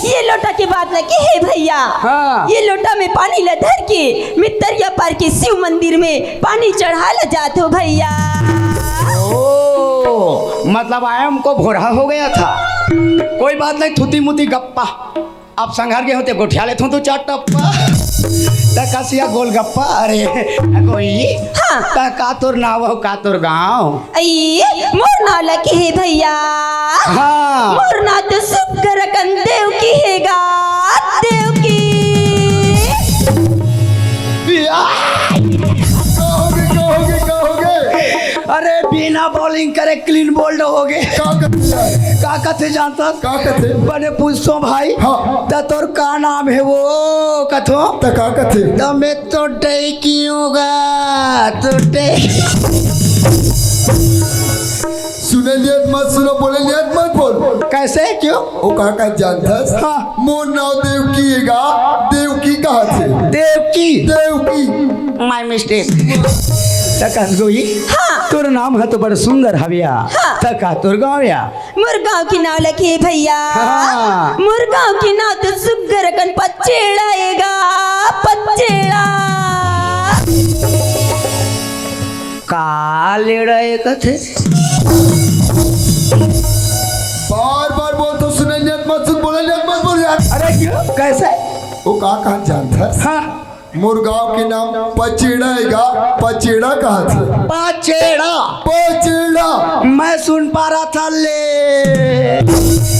ये लोटा के बात न के हे भैया। हाँ। ये लोटा में पानी ला धर के मैं तरिया पार के शिव मंदिर में पानी चढ़ाए ला जात हों भैया। ओ, मतलब आया हमको भोरा हो गया था। कोई बात नहीं, थुती मुती गप्पा। अब संघर गे हों ते गोठिया लेथों दू चार टप्पा। त कसिया गोलगप्पा, अरे, अगोई। हाँ। त का तोर नाव हो, का तोर गाँव? आई, मोर नाव लकी हे भैया। हाँ। मोर नाव तो सुग्घर अकन देवकी हे गा, देवकी। या। कहोगे, कहोगे, कहोगे? अरे, बिना bowling करे clean bowled हो गे। का कथे? का कथे जानथस? का कथे? बने पूछथों भाई, हाँ। त तोर का नाम हे वो कथों? त का कथे? त मैं तो डैकी हूँ गा, तो डै- सुने नियत मत सुनो, बोले नियत मत बोल। कैसे? क्यों? ओ का का जानथस? हाँ। मोर नाव देवकी हे गा, देवकी कहाथे। देवकी? देवकी। My mistake। त कस गोई? हाँ। तोर नाम ह तो बड़ सुंदर हवय या। हाँ। त का तोर गाँव या? मोर गाँव के नाव लकी हे भैया। हाँ। मोर गाँव के नाव तो सुग्घर अकन पचेड़ा हे गा, पचेड़ा। का लेड़ा हे कथे? बार बार बोलथों, सुने नियत मत सुन, बोले नियत मत बोल यार। अरे क्यों? कैसे? ओ का कहा जानथस? हाँ। मोर गाँव के नाम पचेड़ा हे गा, पचेड़ा कहाथे। पचेड़ा? पचेड़ा। मैं सुन पा रहा था ले।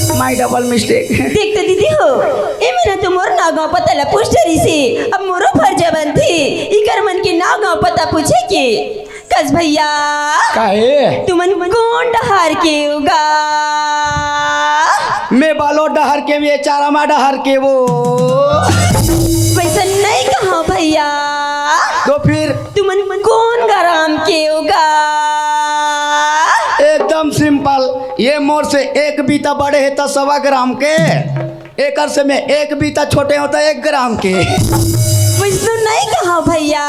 My double mistake। देख तो दीदी हो, ए मेरा तो मोर नाव गाँव पता ला पूछ डरिस हे, अब मोरो फर्ज बनथे, इकर मन के नाव गाँव पता पूछे के। कस भैया। काहे? तुमन कोन डहर के हो गा? मैं बालोद डहर के, मैं चारामा डहर के वो। वैसन नहीं कहा भैया। तो फिर? तुमन कोन ग्राम के हो गा? एकदम simple, ये मोर से एक बीता बड़े हे त सवा ग्राम के। एकर से मैं एक बीता छोटे हों त एक ग्राम के। वैसनो नहीं कहा भैया।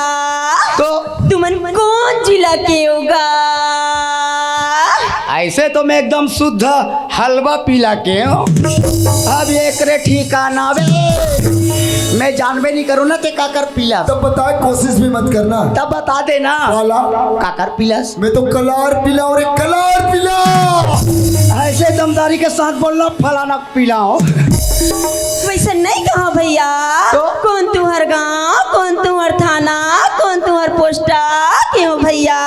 तो? तुमन कोन जिला के हो गा? ऐसे तो मैं एकदम शुद्ध हलवा पीला के हूँ। अब एकरे ठिकाना बे, मैं जानबे नहीं करूँ ना ते काकर पीला। तब बता, कोशिश भी मत करना। तब बता देना। काला। काकर पीला। मैं तो कलार पीला हूँ रे, कलार पीला। ऐसे दमदारी के साथ बोलना, फलाना पिलाओ। वैसे त नहीं कहो भैया। तो? कौन तुहर गांव, कौन तुहर थाना, कौन तुहर पोस्टा, क्यों भैया?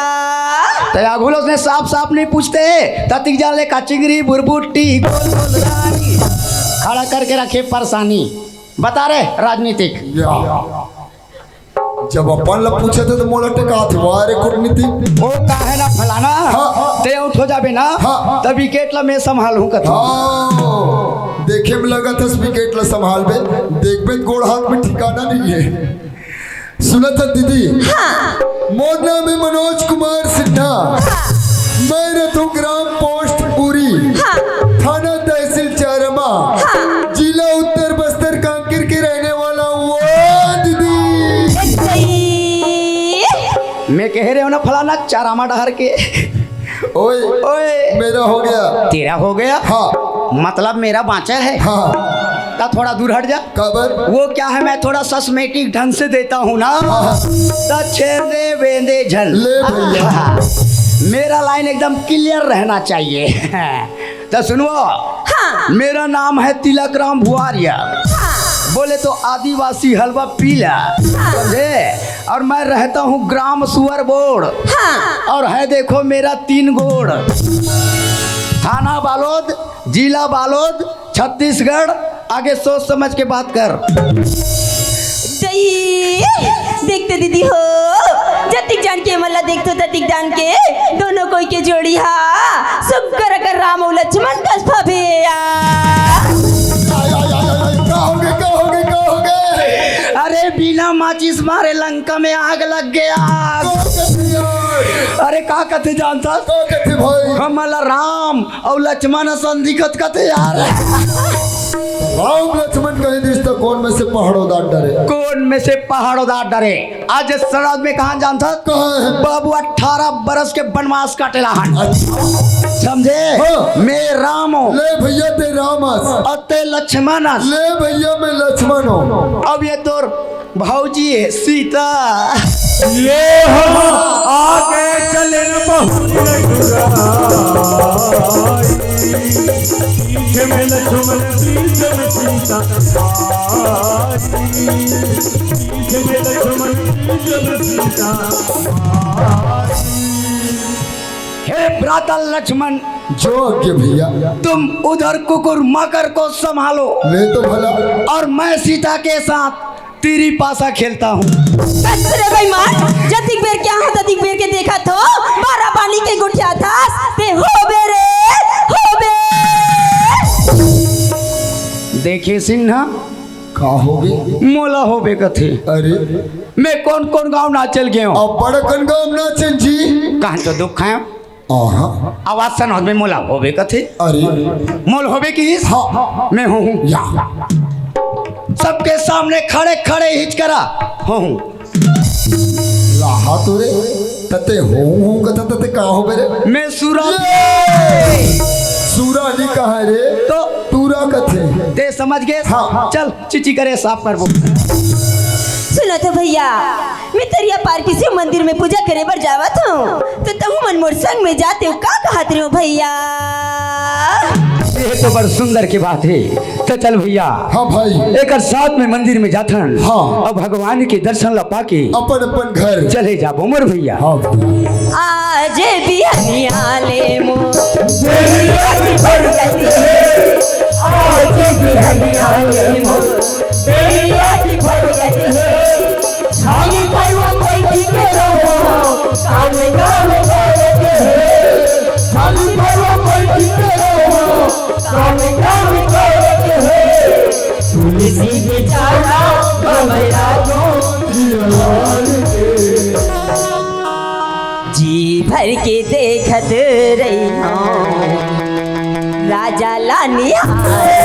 त आघू ल उसने साफ साफ नहीं पूछते, ततिक जान ले का चिंगरी बुरबुट्टी गोल गोल रानी। खड़ा करके रखे परेशानी। बता रे राजनीतिक। या। जब अपन ला पूछत हे त मोला टेकात हे, वाह रे कूटनीति। ओ काहे ना फलाना, हाँ, हाँ। ते आउट हो जाबे ना, हाँ, हाँ। त विकेट ला मैं संभालहूं कथों। हाँ, देखे में लगत हस विकेट ला संभालबे, देखबे त गोड़ हाथ में ठिकाना नहीं है। सुनत हस दीदी? हाँ। मोर नाम है मनोज कुमार सिन्हा। हाँ। मैं रथों ग्राम पोस्ट पुरी, हाँ। थाना तहसील चारामा, हाँ। जिला उत्तर बस्तर कांकेर के रहने वाला हूँ, ओ दीदी। मैं कह रहे हो ना फलाना चारामा डहर के। ओए, ओए। मेरा हो गया। तेरा हो गया? हाँ। मतलब मेरा बाँचा है? हाँ। त थोड़ा दूर हट जा। काबर? वो क्या है, मैं थोड़ा सस्मेटिक ढंग से देता हूँ ना, हाँ। त छेंदे वेंदे झन। ले भैया। मेरा लाइन एकदम क्लियर रहना चाहिए। त सुनवो, हाँ। मेरा नाम है तिलक राम भुआरिया। हाँ। बोले तो आदिवासी हलवा पीला, हाँ। समझे? और मैं रहता हूँ ग्राम सुअर बोड़। हाँ। और है देखो मेरा तीन गोड़। थाना बालोद, जिला बालोद, छत्तीसगढ़। आगे सोच समझ के बात कर। दई, देखते दीदी हो, जतिक जान के मला देखतो ततिक जान के, दोनों कोई के जोड़ी हा, सुग्घर अकन राम अउ लक्ष्मण कस फबे या। आय, आय, आय, आय, आय, का होगे, का होगे, का होगे? अरे बिना माचिस मारे लंका में आग लग गया। का कथे यार? अरे का कथे जानता? का कथे भाई? हमला राम अउ लक्ष्मण असन दिखत कथे यार। राम लक्ष्मण कहे दिस त कोन में से पहाड़ो दाट डरे? कोन में से पहाड़ो दाट डरे? आज सड़क में कहाँ जानता? कहाँ है? बाबू अठारह बरस के बनवास काटेला हन। अच्छा। समझे? हाँ। मैं राम हूँ। ले भैया ते राम अस। अउ ते लक्ष्मण अस। ले भैया मैं लक्ष्मण हूँ। अब ये तोर भौजी है सीता। ये हम आगे चले न बहुत लुगाई। पीछे में लक्ष्मण, पीछे में सीता। पीछे में लक्ष्मण, पीछे में सीता। हे भ्राता लक्ष्मण, जो आज्ञा भैया। तुम उधर कुकुर माकर को संभालो। ले तो भला। और मैं सीता के साथ तीरी पासा खेलता हूँ। बस रे बेईमान, जतिक बेर के आहा ततिक बेर के देखत हो, बारा बानी के गोठियाथस, ते होबे रे, होबे। देखे सिन्हा, का होगे? मोला होबे कथे। अरे। मैं कोन कोन गाँव ना चल गेंव। अब्बड़ अकन गाँव ना चल जी। कहाँ तो दुख है। आहा। आवाज सन होत में मोला होबे कथे। अरे। मोल होबे किहिस? हाँ। मैं हूँ। या। सबके सामने खड़े खड़े हिचकरा हूँ। लाहा तो रे, तते हूँ हूँ कथा तते का होबे रे? मैं सूरा। ये! सूरा नहीं कहा रे, तो? तूरा कथे। ते समझ गे? हाँ। चल, चिची करे साफ करबो। सुनत हो भैया, मैं तरिया पार के शिव मंदिर में पूजा करे बर जावत हूँ, त तहूँ मन मोर संग में जाते हो, का कहत रहे हो भैया? ये तो बड़ सुंदर की बात है। त चल भैया, हाँ भाई। एकर साथ में मंदिर में जाथन। हाँ। अब भगवान के दर्शन ला पाके अपन अपन घर चले जाबो मोर भैया। हाँ भाई। आज बिहनिया ले मोर आज बिहनिया ले मोर बेलिया की फरकत है। खाली पैवा बैठी के रहो, काम काम करत है। खाली पैवा बैठी के रहो, काम काम करत है। तुलसी बिचारा भमरा को दिलवार के। जी भर के देखत रही हूँ राजा ला निहार।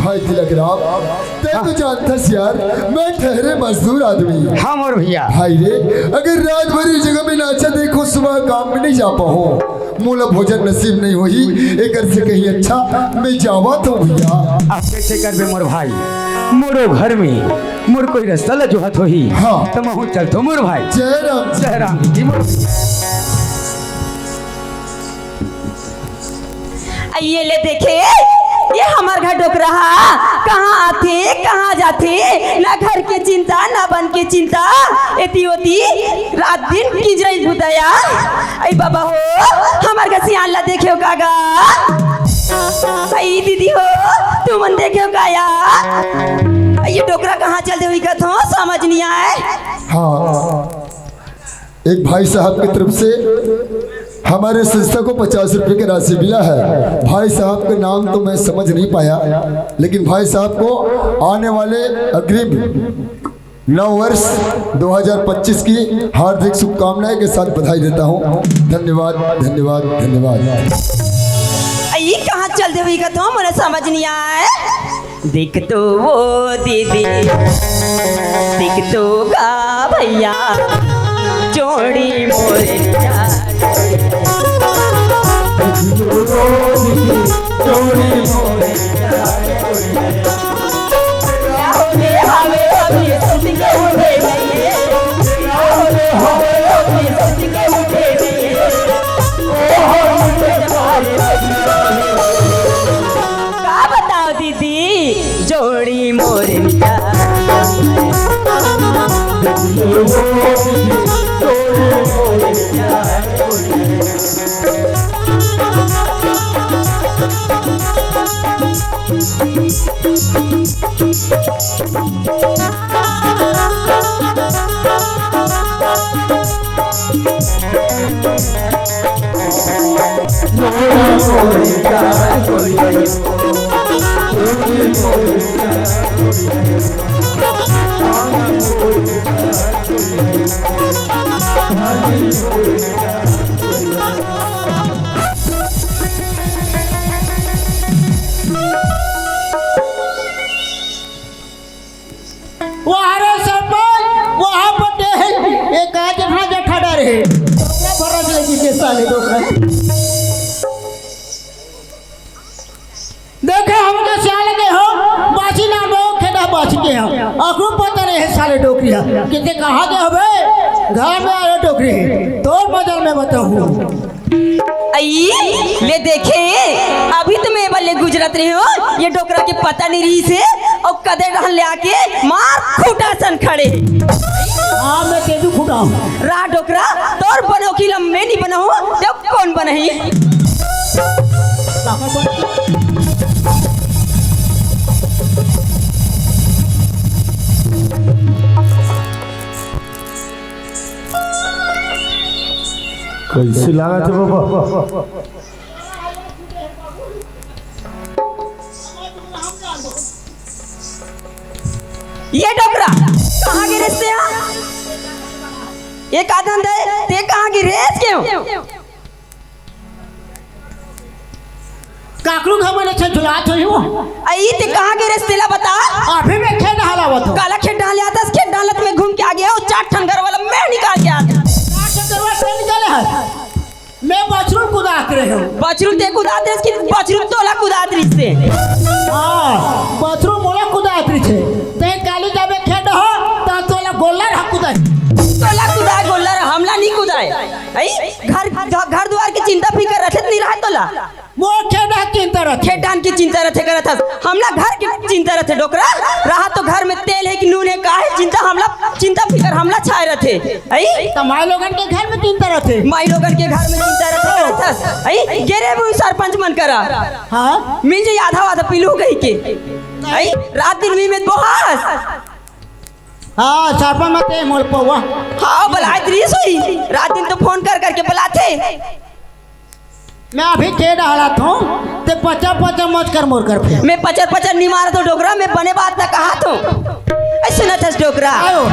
भाई तिलक राम, तैं तो जानथस यार, मैं ठहरे मजदूर आदमी। हाँ मोर भैया। भाई रे, अगर रात भर इस जगह में नाचा देखो, सुबह काम में नहीं जा पाओ, मोला भोजन नसीब नहीं होही, एकर से कहीं अच्छा मैं जावत हूँ भैया। अब कैसे करबे मोर भाई, मोरो घर में मोर कोई रास्ता ला जोहत होही। हाँ। त महूँ चलथों मोर भाई। जय राम। जय राम जी मोर। ये ले देखे, ये हमर घर डोकरा हा, कहाँ आथे, कहाँ जाथे, ना घर के चिंता, ना बन के चिंता, एती ओती रात दिन किंजरई बुताया। अई बाबा हो, हमर घर सियान ला देखे हो का गा? अई दीदी हो, तुमन देखे हो का या? ये डोकरा कहाँ चल दे हुई कथो, समझ नहीं आए। हाँ। एक भाई साहब की तरफ से हमारे संस्था को पचास रुपए की राशि मिला है। भाई साहब का नाम तो मैं समझ नहीं पाया, लेकिन भाई साहब को आने वाले अग्रिम नव वर्ष दो हज़ार पच्चीस की हार्दिक शुभकामनाएं के साथ बधाई देता हूँ। धन्यवाद, धन्यवाद, धन्यवाद। ये कहाँ चल दे हुई कथो, मोला समझ नहीं आए। देख तो वो दीदी, देख तो गा भैया, जोड़ी मोरे प्यार। देख तो वो दीदी, जोड़ी मोरे प्यार। हवे हवे अभी सुत के उठे नहीं है। हवे हवे अभी सुत के उठे नहीं है। ओ हो मुझे प्यार। का बताओ दीदी, जोड़ी मोरे प्यार। वहाँ रे सरपंच, वहाँ पर दे है, एक आध जठा जठा डरे है। अपना भरोसे लेके के साले डोकरा। देखे हमके सियाल के हो, बासी ना बो, खेदा बासी के हो। अखरू पता नहीं है साले डोकरी है। किते कहाँ के हवे? घर में आयो डोकरी है। तोर मजल में बताऊँ। अई, ले देखे, अभी तो मैं बल्ले गुजरत रहे हो, ये डोकरा के पता नहीं रही से, और कदे रहन ले आके मार खूटा सन खड़े। हाँ, मैं तेजू खूटा हूँ। रा डोकरा, तोर बनोकी ल मैं नहीं बनाऊँ, तब कौन बनही? कैसे लागत है बाबा? ये डोकरा, कहाँ गिरे रे? एक आदन दे, ते कहाँ गिरे रे? क्यों? काकरू घर में अच्छा झुलात होई हो। अई, ते कहाँ गिरे रे, तेला बता। अभी मैं खेत डालावत हूँ। काला खेत डाल आतस, खेत डालत में घूम के आ गया, वो चार ठन घर वाला मैं निकाल के आ गया। चार ठन घर वाला मैं निकाले है। मैं बछरू कुदात रहे हूँ। बछरू ते कुदात रहे कि बछरू तोला कुदात रही से? हाँ, बछरू मोला कुदात रही थे। ते काली जाबे खेत हो, ता तोला गोल्लर हा कुदाई। तोला कुदाए गोल्लर, हमला नहीं कुदाए। अई, घर, घर दुआर के चिंता फिकर रखे नहीं रहा तोला। मोर खेत डाहन के चिंता रथे। खेत डाहन के चिंता रथे करत हस। हमला घर के चिंता रथे डोकरा। रहा तो घर में तेल है कि नून है, का है चिंता, हमला चिंता फिकर हमला छाए रथे। अई? त माई लोगन के घर में चिंता रथे। माई लोगन के घर में चिंता रथे करत हस। अई? गे रे वो सरपंच मन करा। हाँ? मिल जाई आधा आधा पीलू कही के। अई? रात दिन मी में बोहास। हाँ, सरपंच मते मोल पौवा। हाँ, बलाए दृश्य होई। रात दिन तो फोन कर करके बलाथे। मैं अभी के डालत हूँ, ते पचर पचर मत कर मोर कर पे। मैं पचर पचर नहीं मारत हूँ डोकरा, मैं बने बात ना कहत हूँ। ऐ सुनत हस डोकरा? आओ।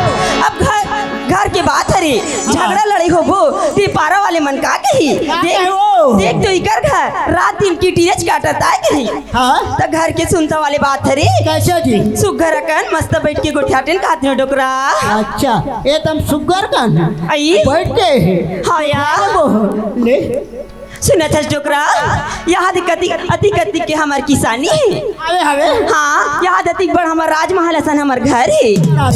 अब घर, घर के बात हरे, हाँ। झगड़ा लड़ाई होबो, ते पारा वाले मन का कही? का देख, कही वो? देख तो इकर घर, रात दिन किटिरेच काटत आय कही। हाँ। त घर के सुनता वाले बात हरे। कैसे जी? सुग्घर अकन मस्त बैठ के गोठियातेन काहत हँव डोकरा। अच्छा, ए तम सुग्घर कन अई? बैठ के? हाँ यार। ले। सुनत हस डोकरा, यहाँ दे कतिक, अतिक अतिक के हमर किसानी हे। हवे, हवे। हाँ, यहाँ दे अतिक बड़ हमर राजमहल असन हमर घर हे। हाँ,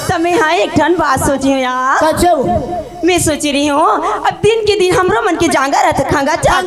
त मैं हाँ एक ठन बात सोचे हँव यार। कइसे वो? मैं सोचे रहे हँव, अब दिन के दिन हमरो मन के जाँगर रहिथे, खाँगा जाँगर।